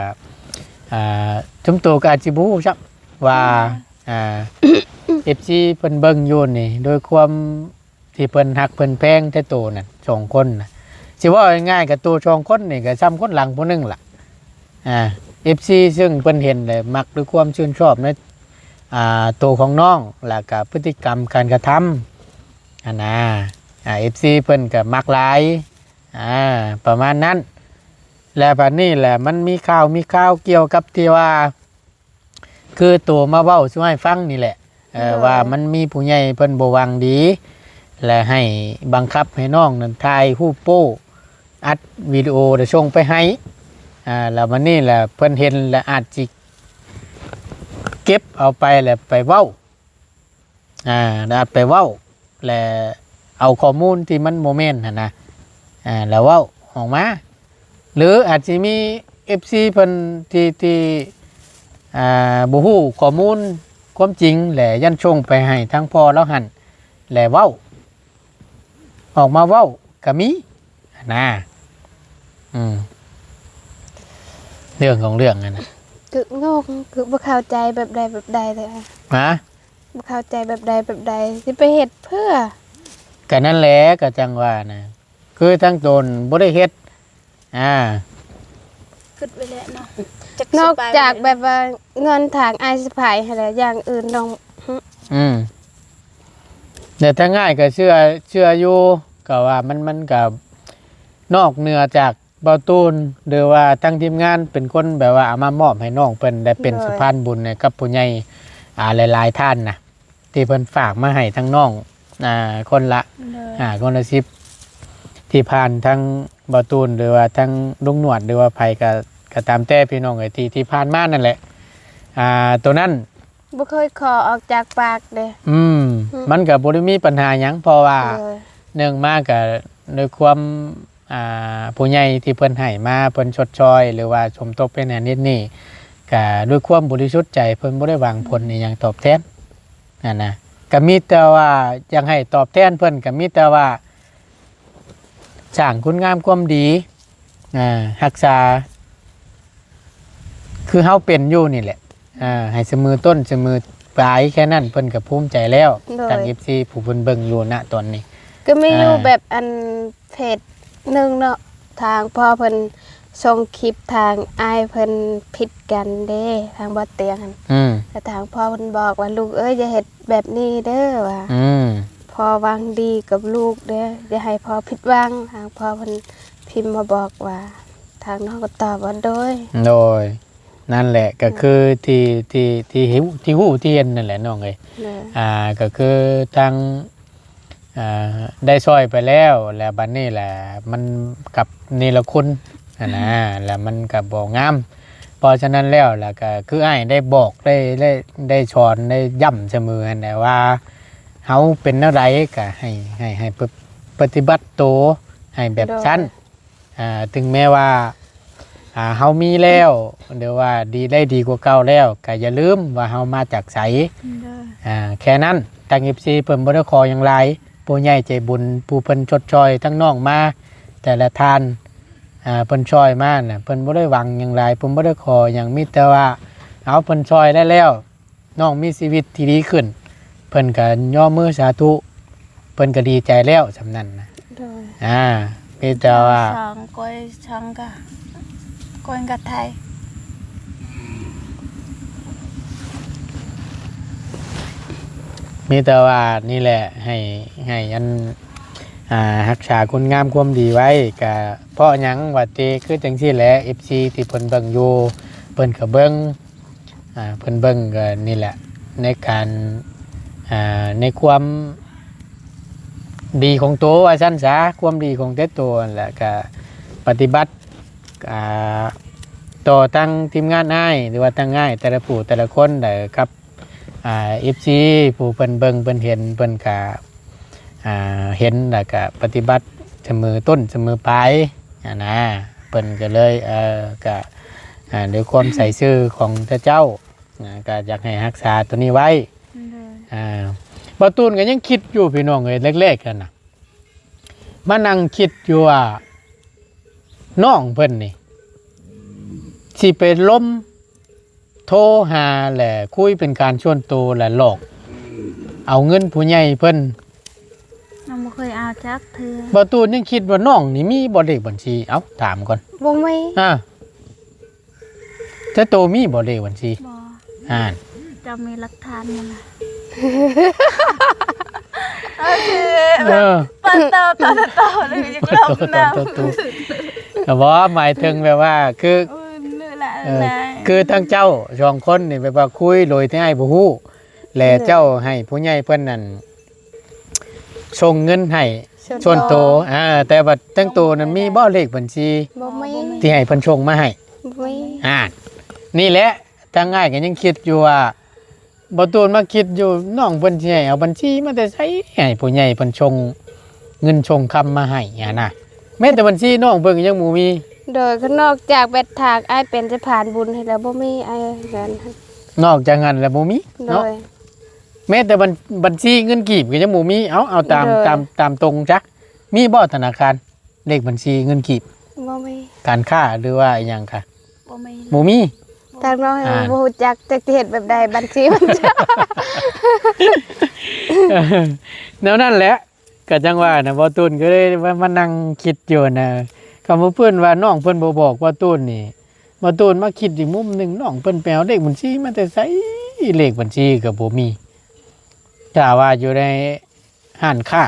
ອ່າ ຊຸມໂຕກະອາດຊິບໍ່ຮູ້ຊ້ຳວ່າ ໂດຍ ອ່າ ເອັຟຊີເພິ່ນເບິ່ງຢູ່ນີ້ ໂດຍຄວາມ ທີ່ເພິ່ນຮັກເພິ່ນແພງແທ້ໂຕນັ້ນ ສອງຄົນນະ ຊິເວົ້າງ່າຍໆ ກໍໂຕສອງຄົນນີ້ກໍຊ່ຳຄົນຫຼັງຜູ້ໜຶ່ງລະ. ອ່າ ເອັຟຊີ ຊຶ່ງເພິ່ນເຫັນແລ້ວມັກດ້ວຍຄວາມຊື່ນຊອບໃນ ອ່າ ໂຕຂອງນ້ອງ ແລ້ວກໍພຶດຕິກຳການກະທຳຫັ້ນນາ. ອ່າ ເອັຟຊີ ເພິ່ນກໍມັກຫຼາຍ ອ່າ ປະມານນັ້ນ. ແລ້ວບັດນີ້ແຫຼະ ມັນມີຂ່າວ ມີຂ່າວກ່ຽວກັບທີ່ວ່າ ຄືໂຕມາເວົ້າສູ່ອ້າຍຟັງນີ້ແຫຼະ ເອີ ໂດຍ ວ່າມັນມີຜູ້ໃຫຍ່ເພິ່ນບໍ່ຫວັງດີ ແລະ ໃຫ້ບັງຄັບໃຫ້ນ້ອງນັ້ນຖ່າຍຮູບໂປ້ ອັດວິດີໂອ ແລ້ວສົ່ງໄປໃຫ້ ອ່າ ແລ້ວບັດນີ້ແຫຼະ ເພິ່ນເຫັນແລ້ວອາດຊິເກັບເອົາໄປ ແລ້ວໄປເວົ້າ ອ່າ ແລ້ວໄປເວົ້າ ແລະ ເອົາຂໍ້ມູນທີ່ມັນບໍ່ແມ່ນຫັ້ນນະ ອ່າ ແລ້ວເວົ້າອອກມາ ຫຼືອາດຊິມີ ເອັຟຊີ ເພິ່ນທີ່ ທີ່ ອ່າ ບໍ່ຮູ້ຂໍ້ມູນຄວາມຈິງ ແລະ ຢ້ານສົ່ງໄປໃຫ້ທາງພໍ່ລາວຫັ້ນ ແລະ ເວົ້າ ອອກມາເວົ້າກໍມີຫັ້ນນະ. ອືມ ເລື່ອງຂອງເລື່ອງຫັ້ນນະ ຄືງົງ ຄືບໍ່ເຂົ້າໃຈແບບໃດແບບໃດເລີຍ ຮະ? ບໍ່ເຂົ້າໃຈແບບໃດແບບໃດ ຊິໄປເຮັດເພື່ອ? ກໍນັ້ນແຫຼະ ກໍຈັ່ງວ່ານະ ຄືທັງຕົນບໍ່ໄດ້ເຮັດ ອ່າ ຄິດໄວ້ແລ້ວເນາະ ນອກຈາກແບບວ່າເງິນທາງອ້າຍສະໃພ້ຫັ້ນແຫຼະ ຢ່າງອື່ນນ້ອງ ອືມ ແຕ່ທາງອ້າຍກໍເຊື່ອ ເຊື່ອຢູ່ ກໍວ່າມັນ ມັນກໍນອກເໜືອຈາກ ບ່າວຕູນ ຫຼືວ່າທາງທີມງານເປັນຄົນແບບວ່າເອົາມາມອບໃຫ້ນ້ອງເພິ່ນ ແລະເປັນ ໂດຍ ສະພານບຸນໃຫ້ກັບຜູ້ໃຫຍ່ ອ່າ ຫຼາຍໆທ່ານນະ ທີ່ເພິ່ນຝາກມາໃຫ້ທາງນ້ອງ ອ່າ ຄົນລະ ໂດຍ ອ່າ ຄົນລະສິບ ທີ່ຜ່ານທາງບ່າວຕູນ ຫຼືວ່າທາງລຸງໜວດ ຫຼືວ່າໃຜກໍ ກໍຕາມແຕ່ພີ່ນ້ອງເອີຍ ທີ່ ທີ່ຜ່ານມານັ້ນແຫຼະ ອ່າ ໂຕນັ້ນ ບໍ່ເຄີຍຂໍອອກຈາກປາກເດ້ ອືມ ອືມ ມັນກໍບໍ່ໄດ້ມີບັນຫາຫຍັງ ເພາະວ່າ ໂດຍ ໜຶ່ງມາກໍດ້ວຍຄວາມ ອ່າ ຜູ້ໃຫຍ່ທີ່ເພິ່ນໃຫ້ມາ ເພິ່ນຊົດຊ່ອຍ ຫຼືວ່າສົມທົບເຮັດນັ້ນເຮັດນີ້ ກະດ້ວຍຄວາມບໍລິສຸດໃຈ ເພິ່ນບໍ່ໄດ້ຫວັງຜົນອີ່ຫຍັງຕອບແທນຫັ້ນນະ ກະມີແຕ່ວ່າຢາກໃຫ້ຕອບແທນເພິ່ນ ກະມີແຕ່ວ່າສ້າງຄຸນງາມຄວາມດີ ອ່າ ຮັກສາ ຄືເຮົາເປັນຢູ່ນີ້ແຫຼະ ອ່າ ໃຫ້ສະເໝີຕົ້ນສະເໝີປາຍແຄ່ນັ້ນ ເພິ່ນກໍພູມໃຈແລ້ວ ໂດຍ ທາງເອັຟຊີຜູ້ເພິ່ນເບິ່ງຢູ່ນະຕອນນີ້ ກໍມີຢູ່ ອ່າ ແບບອັນເພຈໜຶ່ງເນາະ ທາງພໍ່ເພິ່ນສົ່ງຄລິບທາງອ້າຍເພິ່ນຜິດກັນເດ້ ທາງບໍ່ຕຽງຫັ້ນ ອືມ ແລ້ວທາງພໍ່ເພິ່ນບອກວ່າ ລູກເອີຍ ຢ່າເຮັດແບບນີ້ເດີວ່າ ອືມ ພໍ່ຫວັງດີກັບລູກເດີ ຢ່າໃຫ້ພໍ່ຜິດຫວັງ ທາງພໍ່ເພິ່ນພິມມາບອກວ່າ ທາງນ້ອງກໍຕອບວ່າ ໂດຍ ໂດຍ ນັ້ນແຫຼະ ກໍຄືທີ່ ທີ່ ທີ່ຮູ້ ທີ່ຮູ້ທີ່ເຫັນນັ້ນແຫຼະນ້ອງເອີຍ ໂດຍ ອ່າ ກໍຄືທາງ ອ່າ ໄດ້ຊ່ອຍໄປແລ້ວ ແລ້ວບັດນີ້ແຫຼະ ມັນກັບເນລະຄຸນຫັ້ນນະ ອືມ ແລ້ວມັນກໍບໍ່ງາມ ເພາະສະນັ້ນແລ້ວ ແລ້ວກໍຄືອ້າຍໄດ້ບອກ ໄດ້ ໄດ້ ໄດ້ສອນ ໄດ້ຢ້ຳສະເໝີຫັ້ນແຫຼະວ່າ ເຮົາເປັນແນວໃດກໍໃຫ້ ໃຫ້ ໃຫ້ປະ ປະຕິບັດໂຕໃຫ້ແບບຊັ້ນ ໂດຍ ອ່າ ເຖິງແມ້ວ່າ ອ່າ ເຮົາມີແລ້ວ ຫຼືວ່າດີ ໄດ້ດີກວ່າເກົ່າແລ້ວ ກໍຢ່າລືມວ່າເຮົາມາຈາກໃສ ໂດຍ ອ່າ ແຄ່ນັ້ນ ທາງເອັຟຊີເພິ່ນບໍ່ໄດ້ຂໍຫຍັງຫຼາຍ ຜູ້ໃຫຍ່ໃຈບຸນ ຜູ້ເພິ່ນຊົດຊ່ອຍທັງນ້ອງມາ ແຕ່ລະທ່ານ ອ່າ ເພິ່ນຊ່ອຍມານະ ເພິ່ນບໍ່ໄດ້ຫວັງຫຍັງຫຼາຍ ເພິ່ນບໍ່ໄດ້ຂໍຫຍັງ ມີແຕ່ວ່າ ເອົາ ເພິ່ນຊ່ອຍໄດ້ແລ້ວ ນ້ອງມີຊີວິດທີ່ດີຂຶ້ນ ເພິ່ນກໍຍໍມືສາທຸ ເພິ່ນກໍດີໃຈແລ້ວສ່ຳນັ້ນນະ ໂດຍ ອ່າ ມີແຕ່ວ່າ ສອງກ້ອຍ ສອງກະ ກ້ອຍກະໄທ ມີແຕ່ວ່ານີ້ແຫຼະ ໃຫ້ ໃຫ້ອັນ ອ່າ ຮັກສາຄຸນງາມຄວາມດີໄວ້ ກະເພາະຫຍັງວ່າຕິ ຄືຈັ່ງຊີ້ແຫຼະ ເອັຟຊີ ທີ່ເພິ່ນເບິ່ງຢູ່ ເພິ່ນກໍເບິ່ງ ອ່າ ເພິ່ນເບິ່ງກໍນີ້ແຫຼະ ໃນການ ອ່າ ໃນຄວາມດີຂອງໂຕວ່າຊັ້ນສາ ຄວາມດີຂອງແຕ່ໂຕຫັ້ນແຫຼະ ກໍປະຕິບັດ ອ່າ ຕໍ່ທັງທີມງານອ້າຍ ຫຼືວ່າທັງອ້າຍແຕ່ລະຜູ້ແຕ່ລະຄົນ ແລະກັບ ອ່າ ເອັຟຊີ ຜູ້ເພິ່ນເບິ່ງເພິ່ນເຫັນ ເພິ່ນກະ ອ່າ ເຫັນ ແລ້ວກະປະຕິບັດສະເໝີຕົ້ນສະເໝີປາຍຫັ້ນນະ ເພິ່ນກໍເລີຍ ເອີ ກະ ອ່າ ດ້ວຍຄວາມໃສຊື່ຂອງເຈົ້າ ນະ ກໍຢາກໃຫ້ຮັກສາໂຕນີ້ໄວ້ ໂດຍ ອ່າ ບ່າວຕູນກໍຍັງຄິດຢູ່ພີ່ນ້ອງເອີຍ ແລກໆຫັ້ນນະ ມານັ່ງຄິດຢູ່ວ່າ ນ້ອງເພິ່ນນີ້ ຊິໄປລົມໂທຫາ ແລະ ຄຸຍເປັນການສ່ວນໂຕ ແລະ ຫຼອກເອົາເງິນຜູ້ໃຫຍ່ເພິ່ນ ຍັງບໍ່ເຄີຍ ເອົາຈັກເທື່ອ. ບໍ່ຕູນຍັງຄິດວ່ານ້ອງນີ້ມີບໍ່ເລກບັນຊີ? ເອົ້າ ຖາມກ່ອນ. ບໍ່ມີ. ອ່າ ແຕ່ໂຕມີບໍ່ເລກບັນຊີ? ບໍ່. ອ່າ ເຈົ້າມີຫຼັກຖານບໍ່ລະ? ໂອເຄ ເອີ ແບບ ເປີດຕໍ່ຕໍ່ຕໍ່ເລີຍ ຢາກເລົ່ານຳ. ກໍບໍ່ ໝາຍເຖິງແບບວ່າ ຄື ເອີ ຄືທາງເຈົ້າສອງຄົນນີ້ ແບບວ່າຄຸຍໂດຍທີ່ອ້າຍບໍ່ຮູ້ ແລະ ເຈົ້າໃຫ້ຜູ້ໃຫຍ່ເພິ່ນນັ້ນ ສົ່ງເງິນໃຫ້ສ່ວນໂຕ. ສ່ວນໂຕ ອ່າ ແຕ່ວ່າທັງໂຕນັ້ນມີບໍ່ເລກບັນຊີ? ບໍ່ມີ. ທີ່ໃຫ້ເພິ່ນສົ່ງມາໃຫ້? ບໍ່ມີ. ອ່າ ນີ້ແຫຼະ ທາງອ້າຍກໍຍັງຄິດຢູ່ວ່າ ບໍ່ຕູນມາຄິດຢູ່ ນ້ອງເພິ່ນຊິໃຫ້ເອົາບັນຊີມາແຕ່ໃສ ໃຫ້ຜູ້ໃຫຍ່ເພິ່ນສົ່ງເງິນສົ່ງຄຳມາໃຫ້ຫັ້ນນະ? ແມ້ແຕ່ບັນຊີນ້ອງເພິ່ນກໍຍັງບໍ່ມີ. ໂດຍ ນອກຈາກແບບທາງອ້າຍເປັນສະພານບຸນໃຫ້ແລ້ວ ບໍ່ມີ ອ້າຍ ເງິນຫັ້ນ. ນອກຈາກນັ້ນແລ້ວບໍ່ມີເນາະ? ໂດຍ. ແມ້ແຕ່ບັນ ບັນຊີເງິນກີບກໍຍັງບໍ່ມີ. ເອົາ ເອົາຕາມ ໂດຍ ຕາມ ຕາມຕົງຊະ ມີບໍ່ທະນາຄານ ເລກບັນຊີເງິນກີບ? ບໍ່ມີ. ການຄ້າ ຫຼືວ່າອີ່ຫຍັງກະ ບໍ່ມີ ບໍ່ມີ. ທາງນ້ອງ ອ່າ ບໍ່ຮູ້ຈັກ ຈັກຊິເຮັດແບບໃດ ບັນຊີມັນຈະ ແນວນັ້ນແຫຼະ. ກໍຈັ່ງວ່ານະ ບ່າວຕູນກໍເລີຍມາ ມານັ່ງຄິດຢູ່ນະ ຄຳວ່າເພິ່ນວ່າ ນ້ອງເພິ່ນບໍ່ບອກບ່າວຕູນນີ້ ບ່າວຕູນມາຄິດອີກມຸມໜຶ່ງ ນ້ອງເພິ່ນໄປເອົາເລກບັນຊີມາແຕ່ໃສ? ເລກບັນຊີກໍບໍ່ມີ ຖ້າວ່າຢູ່ໃນຮ້ານຄ້າ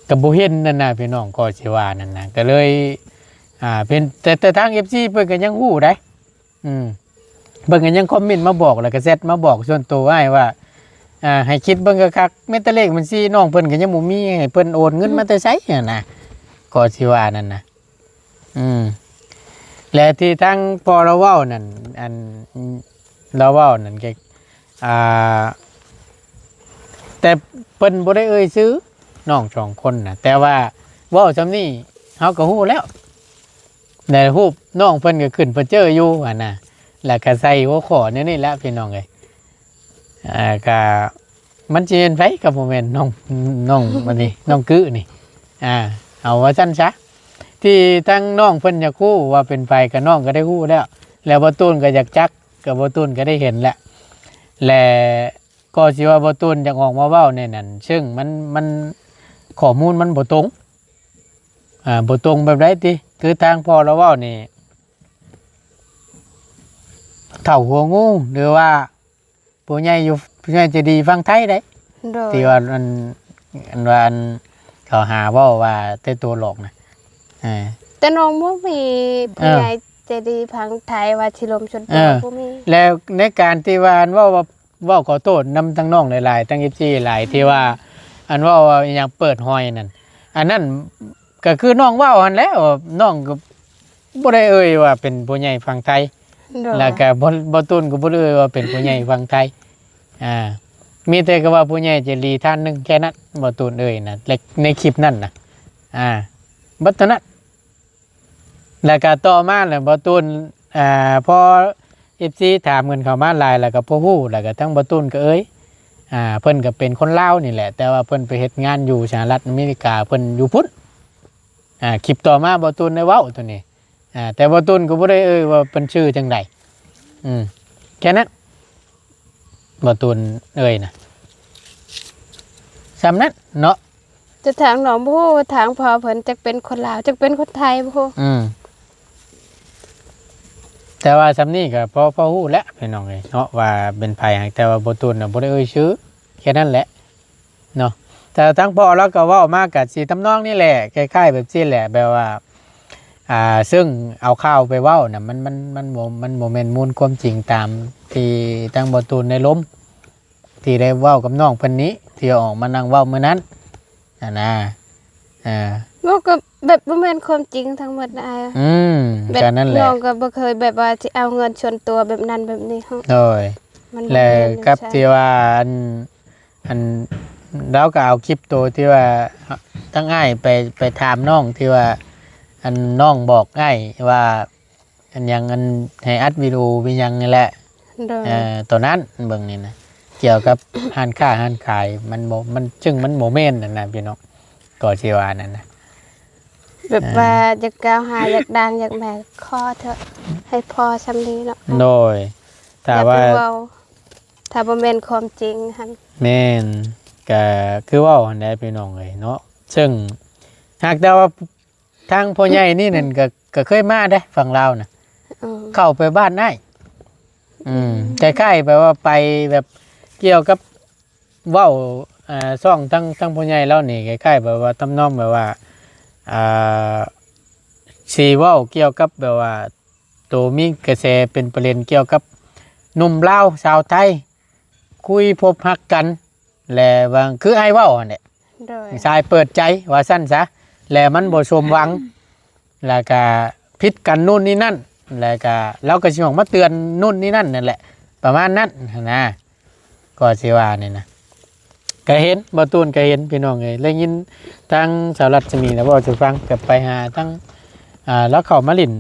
ກໍບໍ່ເຫັນນັ້ນນະ ພີ່ນ້ອງ ກໍຊິວ່ານັ້ນນະ ກໍເລີຍ ອ່າ ເປັນ ແຕ່ ແຕ່ທາງເອັຟຊີເພິ່ນກໍຍັງຮູ້ໄດ໋. ອືມ ເພິ່ນກໍຍັງຄອມເມັນມາບອກ ແລ້ວກໍແຊັດມາບອກສ່ວນໂຕອ້າຍວ່າ ອ່າ ໃຫ້ຄິດເບິ່ງຄັກໆ ແມ້ແຕ່ເລກບັນຊີນ້ອງເພິ່ນກໍຍັງບໍ່ມີ ໃຫ້ເພິ່ນໂອນເງິນມາແຕ່ໃສຫັ້ນນະ ກໍຊິວ່ານັ້ນນະ. ອືມ ແລະທີ່ທາງພໍ່ລາວເວົ້ານັ້ນ ອັນ ລາວເວົ້ານັ້ນກໍ ອ່າ ແຕ່ເພິ່ນບໍ່ໄດ້ເອີ່ຍຊື່ນ້ອງສອງຄົນນະ ແຕ່ວ່າເວົ້າສ່ຳນີ້ເຮົາກໍຮູ້ແລ້ວ ແລະຮູບນ້ອງເພິ່ນກໍຂຶ້ນປະເຈີຢູ່ຫັ້ນນະ ແລ້ວກໍໃສ່ຫົວຂໍ້ແນວນີ້ແຫຼະ ພີ່ນ້ອງເອີຍ. ອ່າ ກະມັນຊິແມ່ນໃຜກໍບໍ່ແມ່ນນ້ອງ ນ້ອງອັນນີ້ ນ້ອງກຶນີ້ ອ່າ ເອົາວ່າຊັ້ນຊະ ທີ່ທາງນ້ອງເພິ່ນຢາກຮູ້ວ່າເປັນໃຜ ກໍນ້ອງກໍໄດ້ຮູ້ແລ້ວ ແລ້ວບ່າວຕູນກໍຢາກຈັກ ກໍບ່າວຕູນກໍໄດ້ເຫັນແລ້ວ ແລະກໍຊິວ່າບ່າວຕູນຢາກອອກມາເວົ້າແນວນັ້ນ ເຊິ່ງມັນ ມັນ ຂໍ້ມູນມັນບໍ່ຕົງ ອ່າ ບໍ່ຕົງແບບໃດຕິ ຄືທາງພໍ່ລາວເວົ້ານີ້ ເຖົ້າຫົວງູ ຫຼືວ່າ ຜູ້ໃຫຍ່ຢູ່ ຜູ້ໃຫຍ່ໃຈດີຝັ່ງໄທເດ້ ໂດຍ ທີ່ວ່າອັນ ອັນວ່າອັນເຂົາຫາເວົ້າວ່າແຕ່ຕົວຫຼອກນະ ເອີ ແຕ່ນ້ອງບໍ່ມີ ເອີ ຜູ້ໃຫຍ່ໃຈດີຝັ່ງໄທວ່າຊິລົມຊົນຕົວ ເອີ ບໍ່ມີ ແລ້ວໃນການທີ່ວ່າອັນເວົ້າວ່າ ເວົ້າຂໍໂທດນຳທັງນ້ອງຫຼາຍໆ ທັງເອັຟຊີຫຼາຍ ທີ່ວ່າອັນເວົ້າວ່າອີ່ຫຍັງເປີດຫອຍນັ້ນ ອັນນັ້ນ ກໍຄືນ້ອງເວົ້າຫັ້ນແຫຼະ ນ້ອງກໍບໍ່ໄດ້ເອີ່ຍວ່າເປັນຜູ້ໃຫຍ່ຝັ່ງໄທ ໂດຍ ແລ້ວກໍບໍ່ ບໍ່ ບໍ່ ຕູນກໍບໍ່ໄດ້ເອີ່ຍວ່າເປັນຜູ້ໃຫຍ່ຝັ່ງໄທ ອ່າ ມີແຕ່ກໍວ່າຜູ້ໃຫຍ່ໃຈດີທ່ານໜຶ່ງແຄ່ນັ້ນ ບ່າວຕູນເອີ່ຍນະ ໃນ ໃນຄລິບນັ້ນນະ ອ່າ ເບິດເທົ່ານັ້ນ. ແລ້ວກໍຕໍ່ມາແລ້ວ ບ່າວຕູນ ອ່າ ພໍເອັຟຊີຖາມກັນເຂົ້າມາຫຼາຍ ແລ້ວກໍພໍຮູ້ ແລ້ວກໍທັງບ່າວຕູນກໍເອີຍ ອ່າ ເພິ່ນກໍເປັນຄົນລາວນີ້ແຫຼະ ແຕ່ວ່າເພິ່ນໄປເຮັດງານຢູ່ສະຫະລັດອາເມລິກາ ເພິ່ນຢູ່ພຸ້ນ ອ່າ ຄລິບຕໍ່ມາບ່າວຕູນໄດ້ເວົ້າໂຕນີ້ ອ່າ ແຕ່ບ່າວຕູນກໍບໍ່ໄດ້ເອີ່ຍວ່າເພິ່ນຊື່ຈັ່ງໃດ ອືມ ແຄ່ນັ້ນ ບ່າວຕູນເອີຍນະ ສ່ຳນັ້ນເນາະ. ຈະຖາມນ້ອງບໍ່ຮູ້ ຖາມພໍ່ເພິ່ນ ຈັກເປັນຄົນລາວ ຈັກເປັນຄົນໄທບໍ່ຮູ້ ອືມ ແຕ່ວ່າສ່ຳນີ້ກໍພໍ ພໍຮູ້ແລ້ວພີ່ນ້ອງເອີຍເນາະ ວ່າເປັນໃຜ ແຕ່ວ່າບ່າວຕູນນະບໍ່ໄດ້ເອີ່ຍຊື່ ແຄ່ນັ້ນແຫຼະເນາະ. ແຕ່ທາງພໍ່ລາວກໍເວົ້າມາກໍຊິທຳນອງນີ້ແຫຼະ ຄ້າຍໆແບບຊີ້ແຫຼະ ແບບວ່າ ອ່າ ເຊິ່ງເອົາຂ່າວໄປເວົ້ານະ ມັນ ມັນ ມັນບໍ່ ມັນບໍ່ແມ່ນມູນຄວາມຈິງຕາມທີ່ທາງບ່າວຕູນໄດ້ລົມ ທີ່ໄດ້ເວົ້າກັບນ້ອງເພິ່ນນີ້ ທີ່ອອກມານັ່ງເວົ້າມື້ນັ້ນຫັ້ນນະ ອ່າ ເວົ້າກໍແບບບໍ່ແມ່ນຄວາມຈິງທັງໝົດນະອ້າຍ ອືມ ແບບ ກໍນັ້ນແຫຼະ ນ້ອງກໍບໍ່ເຄີຍແບບວ່າຊິເອົາເງິນສ່ວນຕົວແບບນັ້ນແບບນີ້ ໂດຍ ແລະກັບທີ່ວ່າອັນ ອັນ ລາວກໍເອົາຄລິບໂຕທີ່ວ່າທາງອ້າຍໄປ ໄປຖາມນ້ອງ ທີ່ວ່າອັນນ້ອງບອກອ້າຍວ່າ ອັນຫຍັງ ອັນໃຫ້ອັດວິດີໂອ ມີຫຍັງນີ້ແຫຼະ ໂດຍ ເອີ ໂຕນັ້ນເບິ່ງນີ້ນະ ກ່ຽວກັບຮ້ານຄ້າຮ້ານຂາຍ ມັນບໍ່ ມັນ ເຊິ່ງມັນບໍ່ແມ່ນນັ້ນນະພີ່ນ້ອງ ກໍຊິວ່ານັ້ນນະ ແບບວ່າ ອ່າ ຢາກກ່າວຫາ ຢາກດັງ ຢາກແມ່ ຂໍເຖາະ ໃຫ້ພໍສ່ຳນີ້ເນາະ ໂດຍ ຖ້າວ່າ ຢ່າໄປເວົ້າ ຖ້າບໍ່ແມ່ນຄວາມຈິງຫັ້ນ ແມ່ນ ກໍຄືເວົ້າຫັ້ນແຫຼະພີ່ນ້ອງເອີຍເນາະ ເຊິ່ງຫາກແຕ່ວ່າທາງພໍ່ໃຫຍ່ນີ້ນັ້ນ ກໍ ກໍເຄີຍມາເດ້ຝັ່ງລາວນະ ເອີ ເຂົ້າໄປບ້ານອ້າຍ ອືມ ອືມ ຄ້າຍໆແບບວ່າໄປແບບກ່ຽວກັບເວົ້າ ອ່າ ຊ່ອງທາງ ທາງພໍ່ໃຫຍ່ລາວນີ້ ຄ້າຍໆແບບວ່າທຳນອງແບບວ່າ ອ່າ ຊິເວົ້າກ່ຽວກັບແບບວ່າ ໂຕມີກະແສເປັນປະເດັນກ່ຽວກັບໜຸ່ມລາວສາວໄທ ຄຸຍພົບຮັກກັນ ແລະວ່າ ຄືອ້າຍເວົ້າຫັ້ນແຫຼະ ໂດຍ ສາຍເປີດໃຈວ່າຊັ້ນຊະ ແລະມັນບໍ່ສົມຫວັງ ແລ້ວກະຜິດກັນໂນ່ນນີ້ນັ້ນ ແລ້ວກະລາວກະຊິອອກມາເຕືອນໂນ່ນນີ້ນັ້ນນັ້ນແຫຼະ ປະມານນັ້ນຫັ້ນນະ ກໍຊິວ່ານີ້ນະ ກະເຫັນ ບໍ່ຕູນກະເຫັນພີ່ນ້ອງເອີຍ ໄດ້ຍິນທາງສາວລັດສະໝີລາວເວົ້າສູ່ຟັງ ກະໄປຫາທາງ ອ່າ ລາວເຂົ້າມາຫຼິ້ນ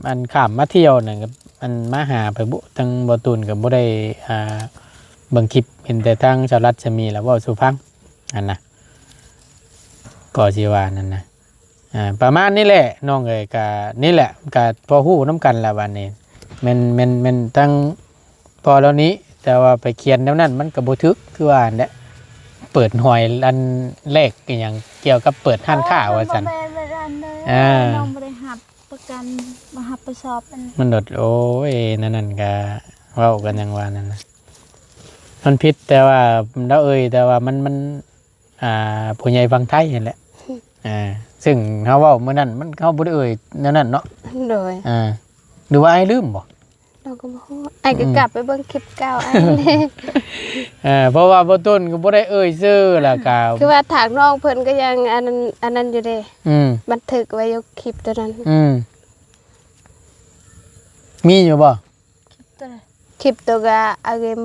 ອັນຂ້າມມາທ່ຽວນັ້ນ ອັນມາຫາໄປບຸ ທາງບໍ່ຕູນກໍບໍ່ໄດ້ ອ່າ ເບິ່ງຄລິບ ເຫັນແຕ່ທາງສາວລັດສະໝີລາວເວົ້າສູ່ຟັງຫັ້ນນະ ກໍຊິວ່ານັ້ນນະ ອ່າ ປະມານນີ້ແຫຼະນ້ອງເອີຍ ກະນີ້ແຫຼະ ກະພໍຮູ້ນຳກັນລະບາດນີ້ ແມ່ນ ແມ່ນ ແມ່ນທາງ ພໍແລ້ວນີ້ ແຕ່ວ່າໄປຂຽນແນວນັ້ນມັນກໍບໍ່ຖືກ ຄືວ່າຫັ້ນແຫຼະ ເປີດຫອຍອັນແລກອີຫຍັງ ກ່ຽວກັບເປີດຮ້ານຄ້າວ່າຊັ້ນ ບໍ່ແມ່ນແບບນັ້ນເດີ ອ່າ ນ້ອງບໍ່ໄດ້ຮັບປະກັນ ບໍ່ຮັບຜິດຊອບອັນ ມັນໂດດ ໂອ້ຍ ແນວນັ້ນກໍເວົ້າກັນຫຍັງວ່ານັ້ນນະ ມັນຜິດແຕ່ວ່າລາວເອີ່ຍ ແຕ່ວ່າມັນ ມັນ ອ່າ ຜູ້ໃຫຍ່ຝັ່ງໄທຫັ້ນແຫຼະ ອ່າ ເຊິ່ງເຮົາເວົ້າມື້ນັ້ນ ມັນ ເຮົາບໍ່ໄດ້ເອີ່ຍແນວນັ້ນເນາະ ໂດຍ ອ່າ ຫຼືວ່າອ້າຍລືມບໍ່? ເຮົາກໍບໍ່ຮູ້ ອ້າຍກໍ ອືມ ກັບໄປເບິ່ງຄລິບເກົ່າອ້າຍ ເອີ ເພາະວ່າບໍ່ຕົ້ນກໍບໍ່ໄດ້ເອີ່ຍຊື່ ແລ້ວກໍ ຄືວ່າທາງນ້ອງເພິ່ນກໍຍັງອັນນັ້ນ ອັນນັ້ນຢູ່ເດ້ ອືມ ບັນທຶກໄວ້ຢູ່ຄລິບໂຕນັ້ນ ອືມ ມີຢູ່ບໍ່? ຄລິບໂຕໃດ? ຄລິບໂຕກະອາເກມ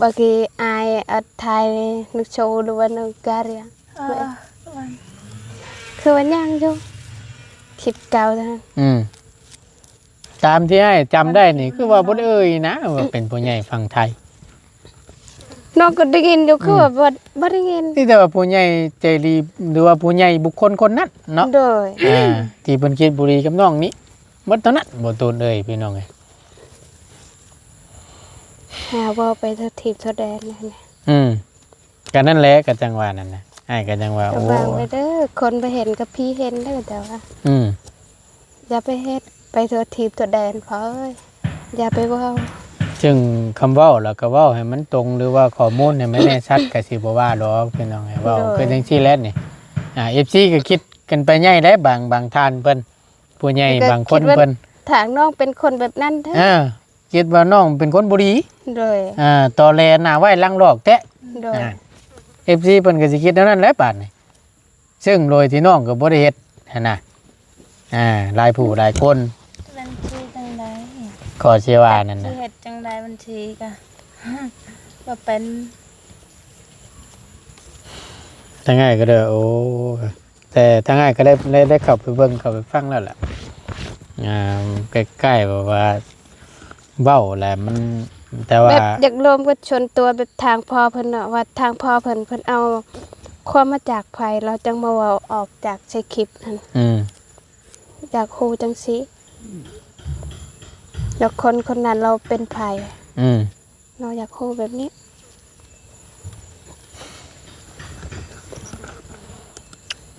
ບາງທີອ້າຍອັດຖ່າຍໃນໂຊ ຫຼືວ່າໃນກາເຣຍ ເອີ ຄືວ່າຍັງຢູ່ ຄລິບເກົ່ານັ້ນ ອືມ ຕາມທີ່ອ້າຍຈຳໄດ້ນີ້ ຄືວ່າບໍ່ໄດ້ເອີ່ຍນະ ວ່າເປັນຜູ້ໃຫຍ່ຝັ່ງໄທ ນ້ອງກໍໄດ້ຍິນຢູ່ ອືມ ຄືວ່າບໍ່ ບໍ່ໄດ້ຍິນ ມີແຕ່ວ່າຜູ້ໃຫຍ່ໃຈດີ ຫຼືວ່າຜູ້ໃຫຍ່ບຸກຄົນຄົນນັ້ນເນາະ ໂດຍ ອ່າ ທີ່ເພິ່ນຄິດບໍ່ດີກັບນ້ອງນີ້ ໝົດເທົ່ານັ້ນ ບໍ່ໂຕນເອີຍ ພີ່ນ້ອງເອີຍ ຫາເວົ້າໄປທົ່ວທີບທົ່ວແດນແນວນີ້ ອືມ ກໍນັ້ນແຫຼະ ກໍຈັ່ງວ່ານັ້ນນະ ອ້າຍກໍຈັ່ງວ່າ ກໍ ໂອ້ ຫວັງໄວ້ເດີ ຄົນບໍ່ເຫັນກໍຜີເຫັນເດີ ແຕ່ວ່າ ອືມ ຢ່າໄປເຮັດ ໄປທົ່ວທີບທົ່ວແດນພໍ່ເອີຍ ຢ່າໄປເວົ້າ ເຊິ່ງຄຳເວົ້າລະກໍເວົ້າໃຫ້ມັນຕົງ ຫຼືວ່າຂໍ້ມູນໃຫ້ມັນແນ່ຊັດ ກໍຊິບໍ່ວ່າດອກ ພີ່ນ້ອງ ເວົ້າ ໂດຍ ຄືຈັ່ງຊີ້ແຫຼະນີ້ ອ່າ ເອັຟຊີກໍຄິດກັນໄປໃຫຍ່ແຫຼະ ບາງ ບາງທ່ານເພິ່ນ ຜູ້ໃຫຍ່ ກໍ ບາງຄົນ ຄິດວ່າ ເພິ່ນ ທາງນ້ອງເປັນຄົນແບບນັ້ນແທ້ ເອີ ຄິດວ່ານ້ອງເປັນຄົນບໍ່ດີ ໂດຍ ອ່າ ຕໍແຫຼໜ້າໄວ້ຫຼັງຫຼອກແທ້ ໂດຍ ອ່າ ເອັຟຊີເພິ່ນກໍຊິຄິດແນວນັ້ນແຫຼະບາດນີ້ ເຊິ່ງໂດຍທີ່ນ້ອງກໍບໍ່ໄດ້ເຮັດຫັ້ນນະ ອ່າ ຫຼາຍຜູ້ຫຼາຍຄົນ ມັນຄືຈັ່ງໃດ ກໍຊິວ່ານັ້ນນະ ຊິເຮັດຈັ່ງໃດ ບັນຊີກໍບໍ່ເປັນ ທາງອ້າຍກໍໄດ້ ໂອ້ ແຕ່ທາງອ້າຍກໍໄດ້ ໄດ້ ໄດ້ເຂົ້າໄປເບິ່ງ ເຂົ້າໄປຟັງແລ້ວແຫຼະ ອ່າ ໃກ້ໆ ແບບວ່າເວົ້າແຫຼະ ມັນ ແຕ່ວ່າ ແບບຢາກລົມກັບສ່ວນຕົວ ແບບທາງພໍ່ເພິ່ນເນາະ ວ່າທາງພໍ່ເພິ່ນ ເພິ່ນເອົາຄວາມມາຈາກໃຜ ລາວຈັ່ງມາເວົ້າອອກຈາກໃນຄລິບຫັ້ນ ອືມ ຢາກຮູ້ຈັ່ງຊີ້ ແລ້ວຄົນຄົນນັ້ນລາວເປັນໃຜ ອືມ ເນາະ ຢາກຮູ້ແບບນີ້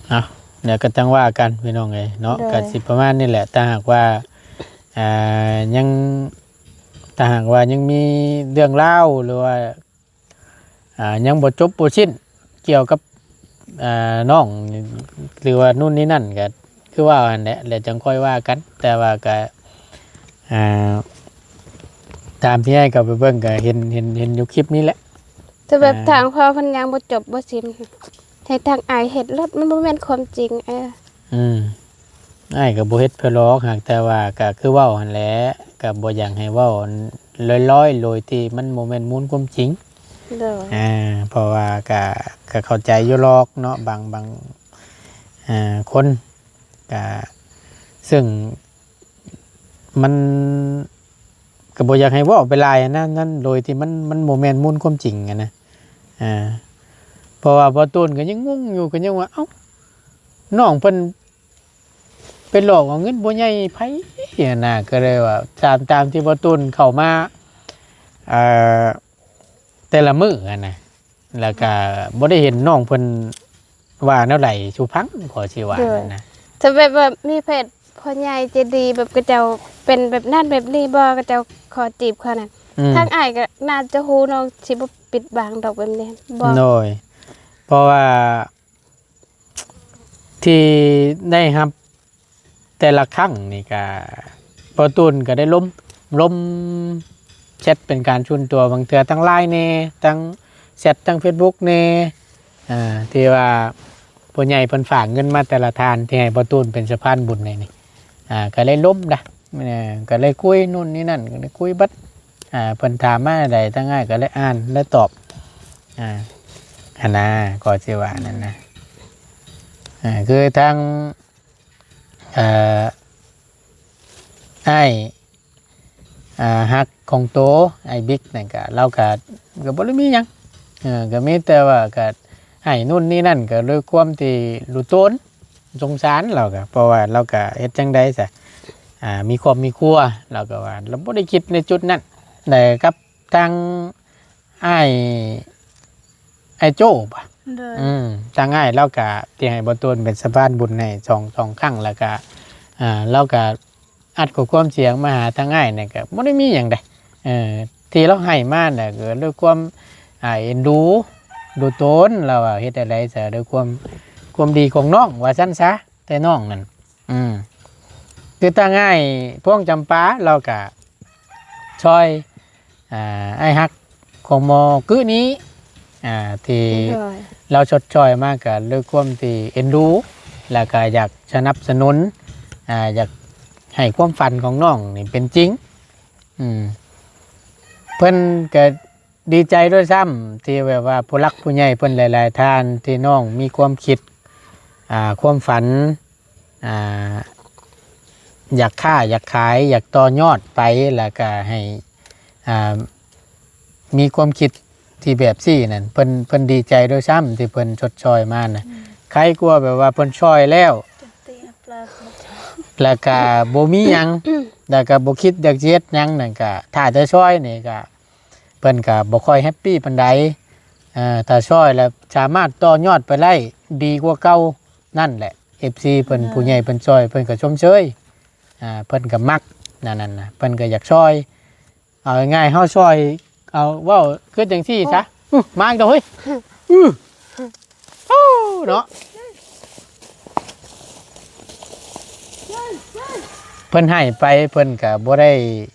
ເອົາ ດຽວກໍຈັ່ງວ່າກັນ ພີ່ນ້ອງເອີຍເນາະ ໂດຍ ກໍຊິປະມານນີ້ແຫຼະ ຖ້າຫາກວ່າ ອ່າ ຍັງ ຖ້າຫາກວ່າຍັງມີເລື່ອງລາວ ຫຼືວ່າ ອ່າ ຍັງບໍ່ຈົບບໍ່ສິ້ນກ່ຽວກັບ ອ່າ ນ້ອງ ຫຼືວ່າໂນ່ນນີ້ນັ້ນ ກໍຄືວ່າຫັ້ນແຫຼະ ແລ້ວຈັ່ງຄ່ອຍວ່າກັນ ແຕ່ວ່າກໍ ອ່າ ຕາມທີ່ອ້າຍເຂົ້າໄປເບິ່ງກໍເຫັນ ເຫັນ ເຫັນຢູ່ຄລິບນີ້ແຫຼະ ແຕ່ແບບ ອ່າ ທາງພໍ່ເພິ່ນຍັງບໍ່ຈົບບໍ່ສິ້ນ ໃຫ້ທາງອ້າຍເຮັດໂລດ ມັນບໍ່ແມ່ນຄວາມຈິງ ເອີ ອືມ ອ້າຍກໍບໍ່ເຮັດເພື່ອຫຼອກ ຫາກແຕ່ວ່າກໍຄືເວົ້າຫັ້ນແຫຼະ ກໍບໍ່ຢາກໃຫ້ເວົ້າລອຍໆ ໂດຍທີ່ມັນບໍ່ແມ່ນມູນຄວາມຈິງ ໂດຍ ອ່າ ເພາະວ່າກໍ ກໍເຂົ້າໃຈຢູ່ຫຼອກເນາະ ບາງ ບາງ ອ່າ ຄົນ ກະ ເຊິ່ງມັນກະບໍ່ຢາກໃຫ້ເວົ້າໄປຫຼາຍຫັ້ນນະ ນັ້ນ ໂດຍທີ່ມັນ ມັນບໍ່ແມ່ນມູນຄວາມຈິງຫັ້ນນະ ອ່າ ເພາະວ່າບໍ່ຕູນກະຍັງງົງຢູ່ ກະຍັງວ່າ ເອົ້າ ນ້ອງເພິ່ນໄປຫຼອກເອົາເງິນຜູ້ໃຫຍ່ໃຜຫັ້ນນະ ກະເລີຍວ່າ ຕາມ ຕາມທີ່ບໍ່ຕູນເຂົ້າມາ ເອີ ແຕ່ລະມື້ຫັ້ນນະ ແລ້ວກໍບໍ່ໄດ້ເຫັນນ້ອງເພິ່ນວ່າແນວໃດສູ່ຟັງ ກໍຊິວ່າ ໂດຍ ນັ້ນນະ. ຖ້າແບບວ່າມີເພດພໍ່ໃຫຍ່ໃຈດີ ແບບເຂົາເຈົ້າເປັນແບບນັ້ນແບບນີ້ບໍ່ ເຂົາເຈົ້າຂໍຈີບຂ້ອຍນັ້ນ ອືມ ທາງອ້າຍກໍໜ້າຈະຮູ້ ນ້ອງຊິບໍ່ປິດບັງດອກແບບນີ້ ບໍ່ ໂດຍ ເພາະວ່າທີ່ໄດ້ຮັບ ແຕ່ລະຄັ້ງນີ້ກະ ບໍ່ຕູນກະໄດ້ລົມ ລົມແຊັດເປັນການສ່ວນຕົວ ບາງເທື່ອທັງ LINE ແດ່ ທັງແຊັດ ທັງ Facebook ແດ່ ອ່າ ທີ່ວ່າຜູ້ໃຫຍ່ເພິ່ນຝາກເງິນມາແຕ່ລະທ່ານ ທີ່ໃຫ້ບໍ່ຕູນເປັນສະພານບຸນໃຫ້ນີ້ ອ່າ ກະໄດ້ລົມດະ ເອີ ກະໄດ້ຄຸຍໂນ່ນນີ້ນັ້ນ ກະໄດ້ຄຸຍເບິດ ອ່າ ເພິ່ນຖາມມາໃດ ທາງອ້າຍກະໄດ້ອ່ານ ໄດ້ຕອບ ອ່າ ຫັ້ນນະ ກໍຊິວ່ານັ້ນນະ ອ່າ ຄືທາງ ເອີ ອ້າຍ ອ່າ ຮັກຂອງໂຕ ອ້າຍບິກນັ້ນກະ ລາວກະ ກະບໍ່ໄດ້ມີຫຍັງ ເອີ ກະມີແຕ່ວ່າກະໃຫ້ນູ້ນນີ້ນັ້ນ ກະດ້ວຍຄວາມທີ່ຮູ້ຕົນ ສົງສານລາວກະ ເພາະວ່າລາວກະເຮັດຈັ່ງໃດຊະ ອ່າ ມີຄອບມີຄົວ ລາວກະວ່າ ລາວບໍ່ໄດ້ຄິດໃນຈຸດນັ້ນ ແລະກັບທາງ ອ້າຍ ອ້າຍໂຈ້ບໍ່? ໂດຍ ອືມ ທາງອ້າຍລາວກະທີ່ໃຫ້ບໍ່ຕູນເປັນສະພານບຸນໃຫ້ສອງ ສອງຄັ້ງ ແລ້ວກະ ອ່າ ລາວກະອັດຂໍ້ຄວາມສຽງມາຫາທາງອ້າຍນີ້ ກະບໍ່ໄດ້ມີຫຍັງໃດ ເອີ ທີ່ລາວໃຫ້ມານະ ກະດ້ວຍຄວາມ ອ່າ ເອັນດູ ດູຕົນ ລາວວ່າເຮັດແນວໃດຊະ ດ້ວຍຄວາມ ຄວາມດີຂອງນ້ອງ ວ່າຊັ້ນຊະ ແຕ່ນ້ອງນັ້ນ ອືມ ຄືທາງອ້າຍພວງຈຳປາ ລາວກະຊ່ອຍ ອ່າ ອ້າຍຮັກຂອງໝໍກຶນີ້ ອ່າ ທີ່ ໂດຍ ລາວຊົດຊ່ອຍມາກະດ້ວຍຄວາມທີ່ເອັນດູ ແລ້ວກະຢາກສະໜັບສະໜູນ ອ່າ ຢາກໃຫ້ຄວາມຝັນຂອງນ້ອງນີ້ເປັນຈິງ ອືມ ເພິ່ນກະ ດີໃຈດ້ວຍຊ້ຳ ທີ່ແບບວ່າຜູ້ຫຼັກຜູ້ໃຫຍ່ເພິ່ນຫຼາຍໆທ່ານ ທີ່ນ້ອງມີຄວາມຄິດ ອ່າ ຄວາມຝັນ ອ່າ ຢາກຄ້າຢາກຂາຍ ຢາກຕໍ່ຍອດໄປ ແລ້ວກະໃຫ້ ອ່າ ມີຄວາມຄິດທີ່ແບບຊີ້ນັ້ນ ເພິ່ນ ເພິ່ນດີໃຈດ້ວຍຊ້ຳ ທີ່ເພິ່ນຊົດຊ່ອຍມານະ ອືມ ໄຄກວ່າແບບວ່າເພິ່ນຊ່ອຍແລ້ວ ແລ້ວກະບໍ່ມີຫຍັງ ແລ້ວກະບໍ່ຄິດຢາກຊິເຮັດຫຍັງນັ້ນ ກະຖ້າແຕ່ຊ່ອຍນີ້ກະ ເພິ່ນກະບໍ່ຄ່ອຍແຮັບປີປານໃດ ເອີ ຖ້າຊ່ອຍແລ້ວສາມາດຕໍ່ຍອດໄປໄດ້ດີກວ່າເກົ່າ ນັ້ນແຫຼະ ເອັຟຊີເພິ່ນ ໂດຍ ຜູ້ໃຫຍ່ເພິ່ນຊ່ອຍ ເພິ່ນກະຊົມເຊີຍ ອ່າ ເພິ່ນກະມັກ ນັ້ນ ນັ້ນນະ ເພິ່ນກະຢາກຊ່ອຍ ເອົາງ່າຍໆ ເຮົາຊ່ອຍ ເອົາ ເວົ້າຄືຈັ່ງຊີ້ຊະ ໂອ້ ອື ມາອີກແລ້ວເຮີ້ຍ ອື ໂອ້ ເນາະ ເພິ່ນໃຫ້ໄປ ເພິ່ນກະບໍ່ໄດ້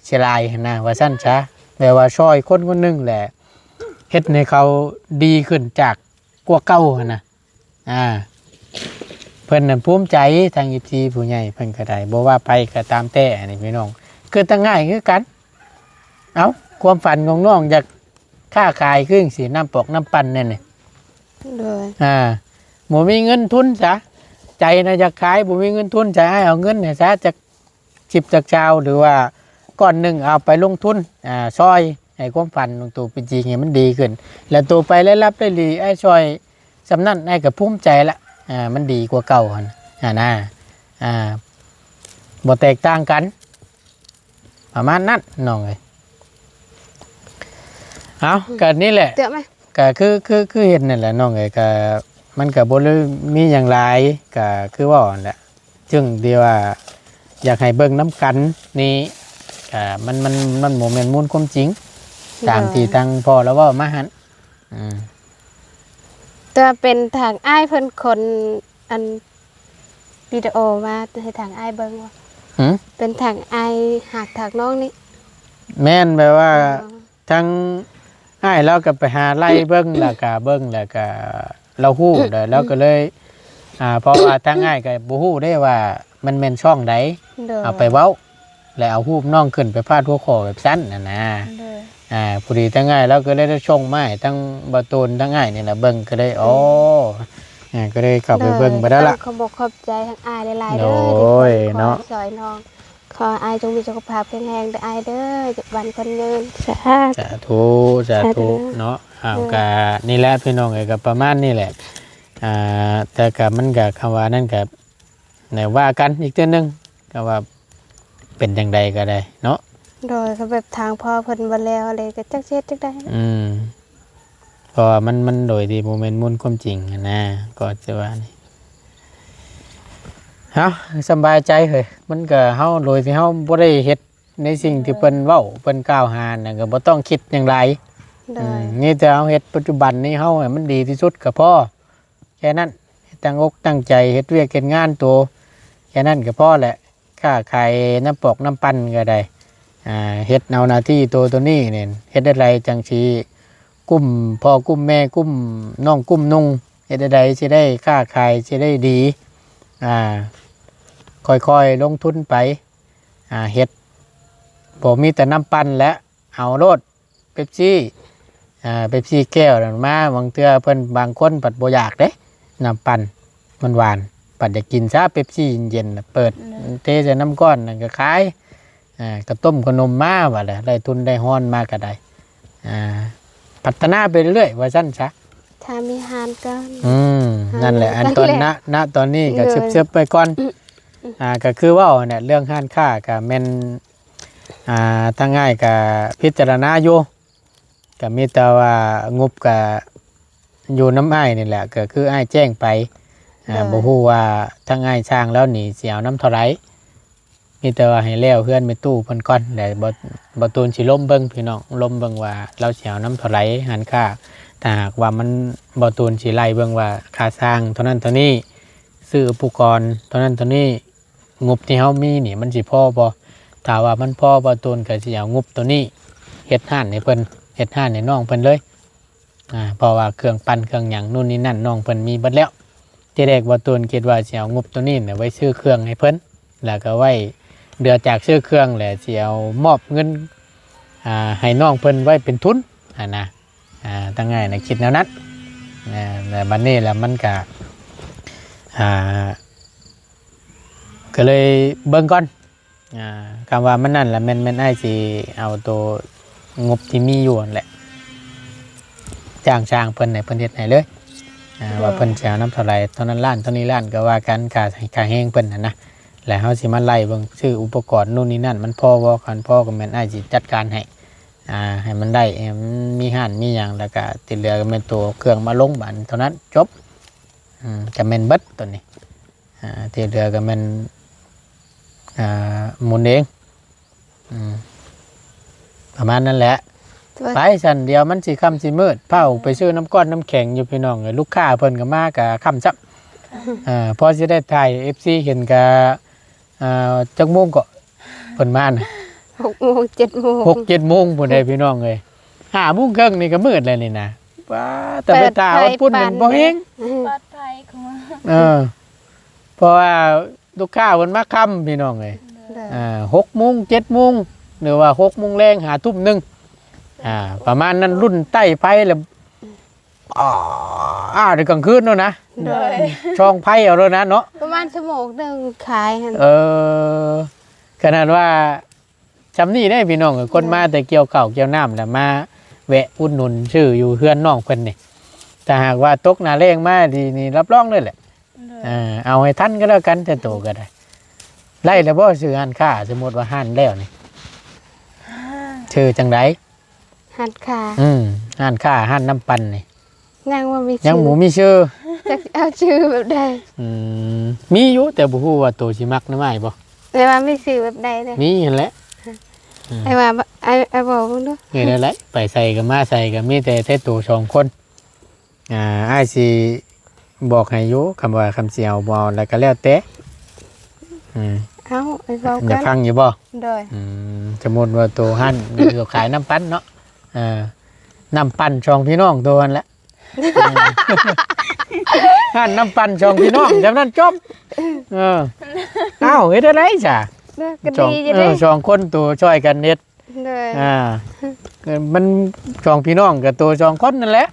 ເສຍຫຼາຍຫັ້ນນະ ວ່າຊັ້ນຊະ ແບບວ່າຊ່ອຍຄົນຄົນໜຶ່ງແຫຼະ ເຮັດໃຫ້ເຂົາດີຂຶ້ນຈາກກວ່າເກົ່າຫັ້ນນະ ອ່າ ເພິ່ນນັ້ນພູມໃຈ ທາງເອັຟຊີຜູ້ໃຫຍ່ເພິ່ນກະໄດ້ ບໍ່ວ່າໃຜກະຕາມແຕ່ ອັນນີ້ພີ່ນ້ອງ ຄືຕັ້ງງ່າຍຄືກັນ ເອົ້າ ຄວາມຝັນຂອງນ້ອງຢາກຄ້າຂາຍຄືຈັ່ງຊີ້ ນ້ຳປອກນ້ຳປັ່ນແນວນີ້ ໂດຍ ອ່າ ບໍ່ມີເງິນທຶນຊະ ໃຈນະຢາກຂາຍ ບໍ່ມີເງິນທຶນຊະ ໃຫ້ເອົາເງິນໃຫ້ຊະ ຈັກສິບຈັກຊາວ ຫຼືວ່າກ້ອນໜຶ່ງເອົາໄປລົງທຶນ ອ່າ ຊ່ອຍໃຫ້ຄວາມຝັນຂອງໂຕເປັນຈິງໃຫ້ມັນດີຂຶ້ນ ແລະໂຕໄປໄດ້ຮັບໄດ້ດີ ອ້າຍຊ່ອຍສ່ຳນັ້ນ ອ້າຍກະພູມໃຈລະ ອ່າ ມັນດີກວ່າເກົ່າຫັ້ນ ຫັ້ນນະ ອ່າ ບໍ່ແຕກຕ່າງກັນ ປະມານນັ້ນນ້ອງເອີຍ ເອົ້າ ກະນີ້ແຫຼະ ເຕະໄໝ? ກະຄື ຄື ຄືເຫັນນັ້ນແຫຼະນ້ອງເອີຍ ກະມັນກະບໍ່ໄດ້ມີຫຍັງຫຼາຍ ກະຄືເວົ້າຫັ້ນແຫຼະ ເຊິ່ງທີ່ວ່າຢາກໃຫ້ເບິ່ງນຳກັນນີ້ ກະມັນ ມັນ ມັນບໍ່ແມ່ນມູນຄວາມຈິງ ຕາມທີ່ ໂດຍ ທາງພໍ່ລາວເວົ້າມາຫັ້ນ ອືມ ແຕ່ວ່າເປັນທາງອ້າຍເພິ່ນຄົນ ອັນ ວິດີໂອມາໃຫ້ທາງອ້າຍເບິ່ງວ່າ ຫື? ເປັນທາງອ້າຍຮັກທາງນ້ອງນີ້ ແມ່ນ ແບບວ່າ ອໍ ທາງອ້າຍລາວກໍໄປຫາໄລ່ເບິ່ງ ແລ້ວກໍເບິ່ງ ແລ້ວກໍລາວຮູ້ ແລ້ວລາວກໍເລີຍ ອ່າ ເພາະວ່າທາງອ້າຍກໍບໍ່ຮູ້ເດ້ວ່າມັນແມ່ນຊ່ອງໃດ ໂດຍ ເອົາໄປເວົ້າ ແລ້ວເອົາຮູບນ້ອງຂຶ້ນໄປພາດຫົວຂໍ້ແບບຊັ້ນຫັ້ນນະ ໂດຍ ອ່າ ພໍດີທາງອ້າຍລາວກໍເລີຍໄດ້ສົ່ງມາໃຫ້ທາງບ່າວໂຕນ ທາງອ້າຍນີ້ລະເບິ່ງ ກໍເລີຍ ໂດຍ ໂອ້ ອ່າ ກໍເລີຍເຂົ້າໄປເບິ່ງ ໂດຍ ໄປໄດ້ລະ ຕ້ອງຂອບອົກຂອບໃຈທາງອ້າຍຫຼາຍໆເດີ ໂດຍ ທີ່ເພິ່ນ ເນາະ ຊ່ອຍນ້ອງ ຂໍອ້າຍຈົ່ງມີສຸຂະພາບແຂງແຮງເດີອ້າຍເດີ ອາຍຸໝັ້ນຂວັນຍືນ ສາທຸ ສາທຸ ສາທຸ ສາທຸເນາະ ເອົາ ໂດຍ ກະນີ້ແຫຼະພີ່ນ້ອງເອີຍ ກະປະມານນີ້ແຫຼະ ອ່າ ແຕ່ກະມັນກະ ຄຳວ່ານັ້ນກະ ແນວວ່າກັນອີກເທື່ອໜຶ່ງ ກໍວ່າເປັນຈັ່ງໃດກໍໄດ້ເນາະ ໂດຍ ກໍແບບທາງພໍ່ເພິ່ນບໍ່ແລ້ວເລີຍ ກໍຈັກຊິເຮັດຈັ່ງໃດ ອືມ ກໍມັນ ມັນໂດຍທີ່ບໍ່ແມ່ນມູນຄວາມຈິງຫັ້ນນະ ກໍຈະວ່ານີ້ ເຮົາສຳບາຍໃຈເຮີ້ຍ ມັນກໍເຮົາ ໂດຍທີ່ເຮົາບໍ່ໄດ້ເຮັດໃນສິ່ງທີ່ເພິ່ນເວົ້າ ເພິ່ນກ່າວຫານັ້ນ ກໍບໍ່ຕ້ອງຄິດຫຍັງຫຼາຍ. ໂດຍ ອືມ ມີແຕ່ເຮົາເຮັດປັດຈຸບັນນີ້ເຮົາໃຫ້ມັນດີທີ່ສຸດກໍພໍ ແຄ່ນັ້ນ. ຕັ້ງອົກຕັ້ງໃຈເຮັດວຽກເຮັດງານໂຕ ແຄ່ນັ້ນກໍພໍແຫຼະ. ຄ້າຂາຍນ້ຳປອກນ້ຳປັ່ນກໍໄດ້ ອ່າ ເຮັດເອົາໜ້າທີ່ໂຕ ໂຕນີ້ນີ້ ເຮັດແນວໃດຈັ່ງຊິກຸ້ມພໍ່ກຸ້ມແມ່ ກຸ້ມນ້ອງກຸ້ມນຸ່ງ ເຮັດແນວໃດຊິໄດ້ຄ້າຂາຍ ຊິໄດ້ດີ ອ່າ ຄ່ອຍໆລົງທຶນໄປ ອ່າ ເຮັດ ບໍ່ມີແຕ່ນ້ຳປັ່ນແຫຼະ ເອົາໂລດ ເປັບຊີ ອ່າ ເປັບຊີແກ້ວນັ້ນມາ. ບາງເທື່ອເພິ່ນ ບາງຄົນພັດບໍ່ຢາກເດ້ ນ້ຳປັ່ນມັນຫວານ ພັດຢາກກິນຊາເປັບຊີເຢັນໆ ເປີດ ເອີ ເທໃສ່ນ້ຳກ້ອນນັ້ນກໍຂາຍ ອ່າ ກະຕົ້ມຂະໜົມມາ ວ່າແຫຼະ ໄດ້ທຶນໄດ້ຮອນມາກໍໄດ້ ອ່າ ພັດທະນາໄປເລື້ອຍວ່າຊັ້ນຊະ. ຖ້າມີຮ້ານກ່ອນ ອືມ ນັ້ນແຫຼະ ອັນຕອນ ນະ ນະຕອນນີ້ກໍເຊີບໆໄປກ່ອນ. ອ່າ ກໍຄືເວົ້າຫັ້ນແຫຼະ ເລື່ອງຮ້ານຄ້າກໍແມ່ນ ອ່າ ທາງອ້າຍກໍພິຈາລະນາຢູ່ ກໍມີແຕ່ວ່າງົບກໍຢູ່ນຳອ້າຍນີ້ແຫຼະ ກໍຄືອ້າຍແຈ້ງໄປ ອ່າ ບໍ່ຮູ້ວ່າທາງອ້າຍຊ່າງລາວນີ້ຊິເອົານຳເທົ່າໃດ. ມີແຕ່ວ່າໃຫ້ແລ້ວເຮືອນແມ່ຕູ້ເພິ່ນກ່ອນ ແລ້ວບໍ່ ບໍ່ຕູນຊິລົມເບິ່ງພີ່ນ້ອງ ລົມເບິ່ງວ່າລາວຊິເອົານຳເທົ່າໃດຮ້ານຄ້າ. ຖ້າຫາກວ່າມັນ ບໍ່ຕູນຊິໄລ່ເບິ່ງວ່າຄ່າຊ່າງເທົ່ານັ້ນເທົ່ານີ້ ຊື້ອຸປະກອນເທົ່ານັ້ນເທົ່ານີ້ ງົບທີ່ເຮົາມີນີ້ມັນຊິພໍບໍ່? ຖ້າວ່າມັນພໍ ບ່າວຕູນກໍຊິເອົາງົບໂຕນີ້ເຮັດຮ້ານໃຫ້ເພິ່ນ ເຮັດຮ້ານໃຫ້ນ້ອງເພິ່ນເລີຍ. ອ່າ ເພາະວ່າເຄື່ອງປັ່ນເຄື່ອງຫຍັງນູ່ນນີ້ນັ້ນ ນ້ອງເພິ່ນມີເບິດແລ້ວ. ທີແລກບ່າວຕູນຄິດວ່າຊິເອົາງົບໂຕນີ້ນະໄວ້ຊື້ເຄື່ອງໃຫ້ເພິ່ນ ແລ້ວກໍໄວ້ເຫຼືອຈາກຊື້ເຄື່ອງແລ້ວ ຊິເອົາມອບເງິນ ອ່າ ໃຫ້ນ້ອງເພິ່ນໄວ້ເປັນທຶນຫັ້ນນະ. ອ່າ ທາງອ້າຍນະຄິດແນວນັ້ນ ອ່າ ແລ້ວບັດນີ້ລະມັນກະ ອ່າ ກໍເລີຍເບິ່ງກ່ອນ. ອ່າ ຄຳວ່າມັນນັ້ນລະແມ່ນ ແມ່ນອ້າຍຊິເອົາໂຕງົບທີ່ມີຢູ່ຫັ້ນແຫຼະ ຈ້າງຊ່າງເພິ່ນໃຫ້ເພິ່ນເຮັດໃຫ້ເລີຍ ອ່າ ໂດຍ ວ່າເພິ່ນຊິເອົານຳເທົ່າໃດ ເທົ່ານັ້ນລ້ານ ເທົ່ານີ້ລ້ານ ກໍວ່າກັນ ຄ່າ ຄ່າແຮງເພິ່ນຫັ້ນນະ. ແລ້ວເຮົາຊິມາໄລ່ເບິ່ງ ຊື້ອຸປະກອນນູ່ນນີ້ນັ້ນ ມັນພໍບໍ່? ຄັນພໍກໍແມ່ນອ້າຍຊິຈັດການໃຫ້ ອ່າ ໃຫ້ມັນໄດ້ ໃຫ້ມັນມີຮ້ານມີຫຍັງ ແລ້ວກະທີ່ເຫຼືອກໍແມ່ນໂຕເຄື່ອງມາລົງບາດເທົ່ານັ້ນ ຈົບ. ອືມ ກະແມ່ນເບິດໂຕນີ້ ອ່າ ທີ່ເຫຼືອກະແມ່ນ ອ່າ ໝູນເອງ. ອືມ ປະມານນັ້ນແຫຼະ. ໄປຊັ້ນ ດຽວມັນຊິຄ່ຳຊິມືດ ພາໄປຊື້ນ້ຳກ້ອນນ້ຳແຂງຢູ່ພີ່ນ້ອງເອີຍ. ລູກຄ້າເພິ່ນກໍມາກະຄ່ຳຊ້ຳ ອ່າ ພໍຊິໄດ້ຖ່າຍເອັຟຊີເຫັນກະ ອ່າ ຈັກໂມງເກາະເພິ່ນມານະ? ຫົກໂມງ ເຈັດໂມງ ຫົກເຈັດໂມງພຸ້ນເດ້ພີ່ນ້ອງເອີຍ. ຫ້າໂມງເຄິ່ງນີ້ກໍມືດແລ້ວນີ້ນະ. ວ້າ ແຕ່ໄປຖ້າຮອດພຸ້ນມັນບໍ່ແຮງ ປອດໄພຂອງ ເອີ ເພາະວ່າລູກຄ້າເພິ່ນມາຄ່ຳພີ່ນ້ອງເອີຍ. ໂດຍ ອ່າ ຫົກໂມງ ເຈັດໂມງ ຫຼືວ່າຫົກໂມງແລງ ຫ້າທຸ່ມໜຶ່ງ ອ່າ ປະມານນັ້ນ ລຸ້ນໄຕ້ໄຟແລ້ວ ອ້າ ອ້າ ແຕ່ກາງຄືນໂລດນະ. ໂດຍ ສ່ອງໄຟເອົາໂລດນະເນາະ ປະມານຊົ່ວໂມງໜຶ່ງຂາຍຫັ້ນ. ເອີ ຂະໜາດວ່າຊ່ຳນີ້ເດ້ພີ່ນ້ອງເອີຍ ຄົນມາແຕ່ກ່ຽວເຂົ້າກ່ຽວນ້ຳ ແລ້ວມາແວະອຸດໜູນຊື້ຢູ່ເຮືອນນ້ອງເພິ່ນນີ້. ຖ້າຫາກວ່າຕົກໜ້າແລ້ງມານີ້ ນີ້ຮັບຮອງເລີຍແຫຼະ. ໂດຍ ເອີ ເອົາໃຫ້ທັນກໍແລ້ວກັນ ແຕ່ໂຕກໍໄດ້. ໄດ້ແລ້ວບໍ່ ຊື່ຮ້ານຄ້າ ສົມມຸດວ່າຮ້ານແລ້ວນີ້ ຊື່ຈັ່ງໃດ? ຮ້ານຄ້າ ອືມ ຮ້ານຄ້າ ຮ້ານນ້ຳປັ່ນນີ້ ຍັງບໍ່ມີຊື່ ຍັງບໍ່ມີຊື່ ຈັກຊິເອົາຊື່ແບບໃດ. ອືມ ມີຢູ່ ແຕ່ບໍ່ຮູ້ວ່າໂຕຊິມັກນຳອ້າຍບໍ່? ແຕ່ວ່າມີຊື່ແບບໃດເດ້? ມີຫັ້ນແຫຼະ ອືມ ອ້າຍວ່າ ອ້າຍ ອ້າຍບອກເບິ່ງດູ. ເຮັດແນວໃດ ໄປໃສກໍມາໃສກໍມີແຕ່ ແຕ່ໂຕສອງຄົນ. ອ່າ ອ້າຍຊິບອກໃຫ້ຢູ່ ຄຳວ່າ ຄຳຊິເອົາບໍ່ເອົາ ແລ້ວກໍແລ້ວແຕ່. ອືມ ເອົາ ອ້າຍເວົ້າ ຢາກຟັງຢູ່ບໍ່? ໂດຍ ອືມ ສົມມຸດວ່າໂຕຫັ້ນ ໂຕຂາຍນ້ຳປັ່ນເນາະ ເອີ ນ້ຳປັ່ນສອງພີ່ນ້ອງໂຕຫັ້ນແຫຼະ ເອີ ຮ້ານນ້ຳປັ່ນສອງພີ່ນ້ອງ ສ່ຳນັ້ນຈົບ. ເອີ ອ້າວ ເຮັດຈັ່ງໃດຊະ? ເອີ ກໍດີຢູ່ເດ້ ສອງຄົນໂຕຊ່ອຍກັນເຮັດ. ໂດຍ ອ່າ ມັນສອງພີ່ນ້ອງກໍໂຕສອງຄົນນັ້ນແຫຼະ.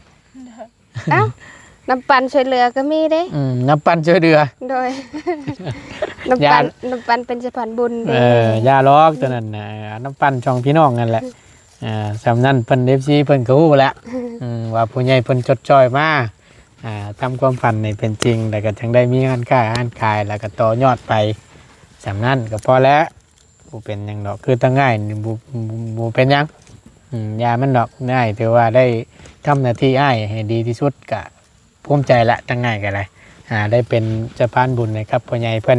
ເອົ້າ ນ້ຳປັ່ນຊ່ວຍເຫຼືອກໍມີເດ້. ອືມ ນ້ຳປັ່ນຊ່ວຍເຫຼືອ ໂດຍ ນ້ຳປັ່ນ ນ້ຳປັ່ນເປັນສະພານບຸນເດ້. ເອີ ຢ່າຫຼອກຕົວນັ້ນນະ ນ້ຳປັ່ນສອງພີ່ນ້ອງນັ້ນແຫຼະ. ອ່າ ສ່ຳນັ້ນເພິ່ນ ເອັຟຊີ ເພິ່ນກໍຮູ້ແຫຼະ ອືມ ວ່າຜູ້ໃຫຍ່ເພິ່ນຊົດຊ່ອຍມາ ອ່າ ທຳຄວາມຝັນໃຫ້ເປັນຈິງ ແລ້ວກໍຈັ່ງໄດ້ມີຮ້ານຄ້າຮ້ານຂາຍ ແລ້ວກໍຕໍ່ຍອດໄປ ສ່ຳນັ້ນກໍພໍແລ້ວ. ບໍ່ເປັນຫຍັງດອກ ຄືທາງອ້າຍນີ້ ບໍ່ ບໍ່ ບໍ່ເປັນຫຍັງ ອືມ ຢ່າມັນດອກ. ອ້າຍຖືວ່າໄດ້ ທຳໜ້າທີ່ອ້າຍໃຫ້ດີທີ່ສຸດ ກະພູມໃຈລະ ທາງອ້າຍກໍໄດ້ ອ່າ ໄດ້ເປັນສະພານບຸນໃຫ້ກັບພໍ່ໃຫຍ່ເພິ່ນ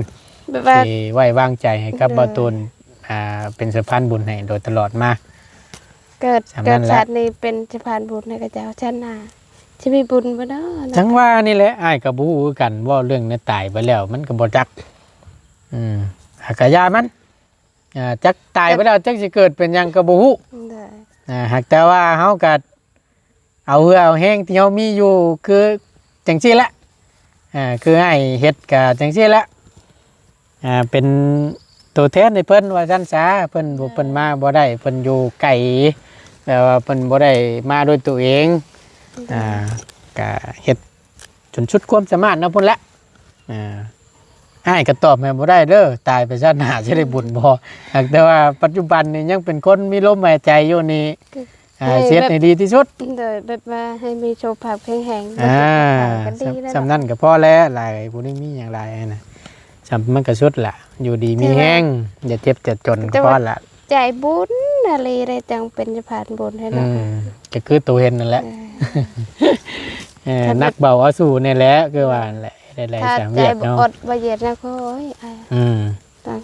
ແບບວ່າ ທີ່ໄວ້ວາງໃຈໃຫ້ກັບ ໂດຍ ບ່າວຕູນ ອ່າ ເປັນສະພານບຸນໃຫ້ໂດຍຕະຫຼອດມາ. ເກີດ ສ່ຳນັ້ນແຫຼະ ເກີດຊາດນີ້ເປັນສະພານບຸນໃຫ້ເຂົາເຈົ້າ ຊາດໜ້າຊິມີບຸນບໍ່ເນາະ? ຈັ່ງວ່ານີ້ແຫຼະ ອ້າຍກໍບໍ່ຮູ້ຄືກັນ ເວົ້າເລື່ອງແນວຕາຍໄປແລ້ວ ມັນກໍບໍ່ຈັກ ອືມ ຫາກະຢ່າມັນ ອ່າ ຈັກຕາຍໄປແລ້ວ ຈັກຊິເກີດເປັນຫຍັງກໍບໍ່ຮູ້ ໂດຍ ອ່າ ຫາກແຕ່ວ່າເຮົາກໍເອົາເຫື່ອເອົາແຮງທີ່ເຮົາມີຢູ່ ຄືຈັ່ງຊີ້ແຫຼະ ອ່າ ຄືອ້າຍເຮັດກໍຈັ່ງຊີ້ແຫຼະ ອ່າ ເປັນໂຕແທນໃຫ້ເພິ່ນວ່າຊັ້ນຊະ ເພິ່ນບໍ່ ໂດຍ ເພິ່ນມາບໍ່ໄດ້ ເພິ່ນຢູ່ໄກ ແປວ່າເພິ່ນບໍ່ໄດ້ມາດ້ວຍຕົວເອງ ໂດຍ ອ່າ ກະເຮັດຈົນສຸດຄວາມສາມາດເນາະ ພຸ້ນແຫຼະ ອ່າ ອ້າຍກໍຕອບໃຫ້ບໍ່ໄດ້ເດີ ຕາຍໄປຊາດໜ້າຊິໄດ້ບຸນບໍ່? ຫາກແຕ່ວ່າປັດຈຸບັນນີ້ຍັງເປັນຄົນມີລົມຫາຍໃຈຢູ່ນີ້ ກໍ ອ່າ ເຮັດໃຫ້ດີທີ່ສຸດ ໂດຍ ແບບວ່າໃຫ້ມີສຸຂະພາບແຂງແຮງ ອ່າ ກໍດີແລ້ວ ສ່ຳນັ້ນກໍພໍແລ້ວ ຫຼາຍບໍ່ໄດ້ມີຫຍັງຫຼາຍນະ ສ່ຳມັນກໍສຸດລະ ຢູ່ດີມີແຮງ ຢ່າເຈັບຢ່າຈົນກໍພໍລະ ໃຈບຸນອີ່ຫຼີເດ້ ຈັ່ງເປັນສະພານບຸນໃຫ້ເນາະ ອືມ ກໍຄືໂຕເຫັນນັ້ນແຫຼະ ເອີ ເອີ ໜັກເບົາເອົາສູ້ນີ້ແຫຼະ ຄືວ່ານັ້ນແຫຼະ ເຮັດໄດ້ຫຼາຍສາມວຽກເນາະ ໃຈບໍ່ອົດບໍ່ເຢັນນະ ໂອ້ຍ ອືມ ຕາຍ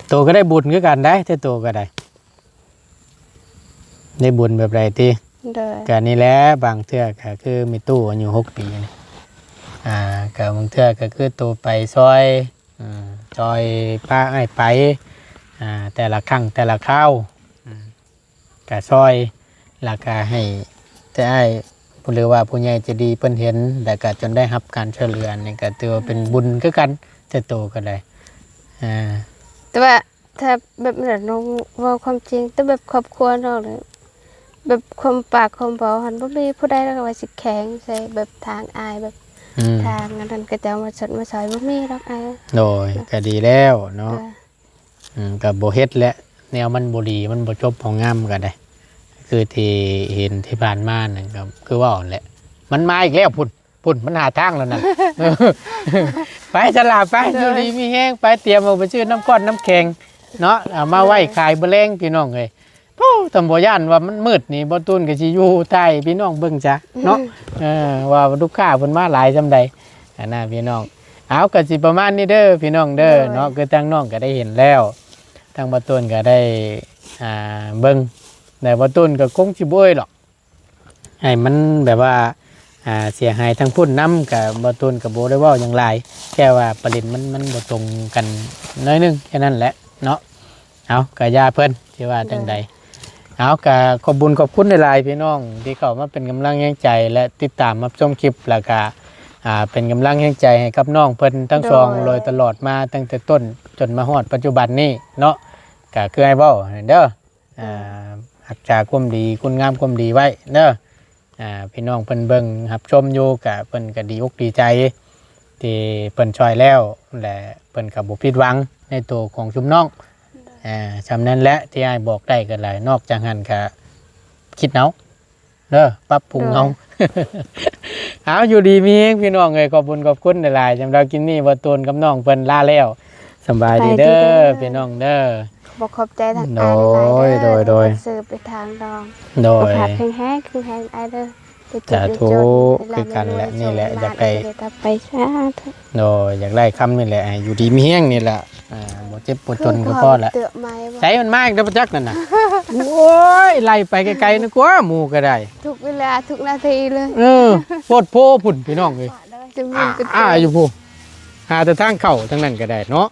ໂຕກໍໄດ້ບຸນຄືກັນໄດ໋ ແຕ່ໂຕກໍໄດ້ ໄດ້ບຸນແບບໃດຕິ? ໂດຍ ກະນີ້ແຫຼະ ບາງເທື່ອກະຄືແມ່ຕູ້ອາຍຸຫົກປີນີ້ ອ່າ ກະບາງເທື່ອກະຄືໂຕໄປຊ່ອຍ ອືມ ຊ່ອຍພາອ້າຍໄປ ອ່າ ແຕ່ລະຄັ້ງແຕ່ລະຄາວ ອືມ ກະຊ່ອຍ ແລ້ວກະໃຫ້ແຕ່ອ້າຍ ຫຼືວ່າຜູ້ໃຫຍ່ໃຈດີເພິ່ນເຫັນ ແລ້ວກະຈົນໄດ້ຮັບການຊ່ວຍເຫຼືອ ອັນນີ້ກະຖືວ່າເປັນບຸນຄືກັນ ແຕ່ໂຕກໍໄດ້ ອ່າ ແຕ່ວ່າ ຖ້າແບບນັ້ນນ້ອງເວົ້າຄວາມຈິງ ແຕ່ແບບຄອບຄົວນ້ອງນີ້ ແບບຄວາມປາກຄວາມເວົ້າຫັ້ນ ບໍ່ມີຜູ້ໃດດອກວ່າຊິແຂງໃສ່ແບບທາງອ້າຍ ແບບ ອືມ ທາງອັນນັ້ນ ເຂົາເຈົ້າມາຊົດມາຊ່ອຍ ບໍ່ມີດອກອ້າຍ ໂດຍ ກໍດີແລ້ວເນາະ ໂດຍ ອືມ ກໍບໍ່ເຮັດແຫຼະ ແນວມັນບໍ່ດີ ມັນບໍ່ຈົບບໍ່ງາມກໍໄດ້ ຄືທີ່ເຫັນທີ່ຜ່ານມານັ້ນ ກໍຄືເວົ້າຫັ້ນແຫຼະ ມັນມາອີກແລ້ວພຸ້ນ. ພຸ້ນ ມັນຫາທາງແລ້ວນັ້ນ ໄປຊະລະ ໄປ ໂດຍ ຢູ່ດີມີແຮງ ໄປ ຕຽມເອົາໄປຊື້ນ້ຳກ້ອນນ້ຳແຂງເນາະ ເອົາມາໄວ້ ໂດຍ ຂາຍມື້ແລງ ພີ່ນ້ອງເອີຍ. ໂອ້ ຕຳບໍ່ຢ້ານວ່າມັນມືດນີ້ ບໍ່ຕູນກໍຊິຢູ່ຖ່າຍໃຫ້ພີ່ນ້ອງເບິ່ງຊະເນາະ ອືມ ເອີ ວ່າລູກຄ້າເພິ່ນມາຫຼາຍສ່ຳໃດ ອັນນະ ພີ່ນ້ອງ. ເອົາ ກໍຊິປະມານນີ້ເດີ ພີ່ນ້ອງເດີ ໂດຍ ເນາະ ຄືທາງນ້ອງກໍໄດ້ເຫັນແລ້ວ ທາງບໍ່ຕູນກໍໄດ້ ອ່າ ເບິ່ງ ແຕ່ບໍ່ຕູນກໍຄົງຊິບໍ່ເອີ່ຍດອກ ໃຫ້ມັນແບບວ່າ ອ່າ ເສຍຫາຍທາງພຸ້ນນຳ ກະບໍ່ຕູນກະບໍ່ໄດ້ເວົ້າຫຍັງຫຼາຍ ແຄ່ວ່າປະເດັນມັນ ມັນບໍ່ຕົງກັນໜ້ອຍໜຶ່ງ ແຄ່ນັ້ນແຫຼະເນາະ. ເອົາ ກະຢ່າເພິ່ນ ຊິວ່າຈັ່ງໃດ. ໂດຍ ເອົາ ກະຂອບບຸນຂອບຄຸນຫຼາຍໆ ພີ່ນ້ອງ ທີ່ເຂົ້າມາເປັນກຳລັງແຮງໃຈ ແລະ ຕິດຕາມຮັບຊົມຄລິບ ແລ້ວກະ ອ່າ ເປັນກຳລັງແຮງໃຈໃຫ້ກັບນ້ອງເພິ່ນທັງສອງ ໂດຍ ໂດຍຕະຫຼອດມາ ຕັ້ງແຕ່ຕົ້ນຈົນມາຮອດປັດຈຸບັນນີ້ເນາະ. ກະຄືອ້າຍເວົ້າຫັ້ນເດີ ອ່າ ຮັກສາຄວາມດີ ຄຸນງາມຄວາມດີໄວ້ເດີ. ອ່າ ພີ່ນ້ອງເພິ່ນເບິ່ງຮັບຊົມຢູ່ ກະເພິ່ນກະດີອົກດີໃຈ ທີ່ເພິ່ນຊ່ອຍແລ້ວ ແລະ ເພິ່ນກະບໍ່ຜິດຫວັງໃນໂຕຂອງຊຸມນ້ອງ. ອ່າ ຊ່ຳນັ້ນແຫຼະທີ່ອ້າຍບອກໄດ້ກໍຫຼາຍ ນອກຈາກຫັ້ນກະຄິດເອົາເດີ ປັບປຸງເອົາ. ໂດຍ ເອົາ ຢູ່ດີມີແຮງ ພີ່ນ້ອງເອີຍ ຂອບບຸນຂອບຄຸນຫຼາຍໆ. ສຳລັບຄລິບນີ້ ບ່າວຕູນກັບນ້ອງເພິ່ນລາແລ້ວ. ສະບາຍດີເດີ ສະບາຍດີເດີ ພີ່ນ້ອງເດີ. ຂອບ ຂອບໃຈທາງອ້າຍຫຼາຍໆເດີ ໂດຍ ໂດຍ ທີ່ເພິ່ນຊື້ໄປທາງນ້ອງ. ໂດຍ ສຸຂະພາບແຂງແຮງ ແຂງແຮງອ້າຍເດີ ສາທຸ ຄືກັນແຫຼະ. ນີ້ແຫຼະ ຢາກໄດ້ ຕໍ່ໄປ ສາທຸ. ໂດຍ ຢາກໄດ້ຄຳນີ້ແຫຼະ ໃຫ້ຢູ່ດີມີແຮງນີ້ແຫຼະ ອ່າ ບໍ່ເຈັບບໍ່ຈົນກໍພໍແຫຼະ. ໃສມັນມາອີກແລ້ວ ບໍ່ຈັກນັ້ນນະ. ໂອ້ຍ ໄລ່ໄປໄກໆ ນະກວ່າໝູ່ກໍໄດ້ ທຸກເວລາທຸກນາທີເລີຍ. ເອີ ໂພດໂພພຸ້ນ ພີ່ນ້ອງເອີຍ ອາຢູ່ພຸ້ນ ຫາແຕ່ທາງເຂົ້າທາງນັ້ນກໍໄດ້ເນາະ.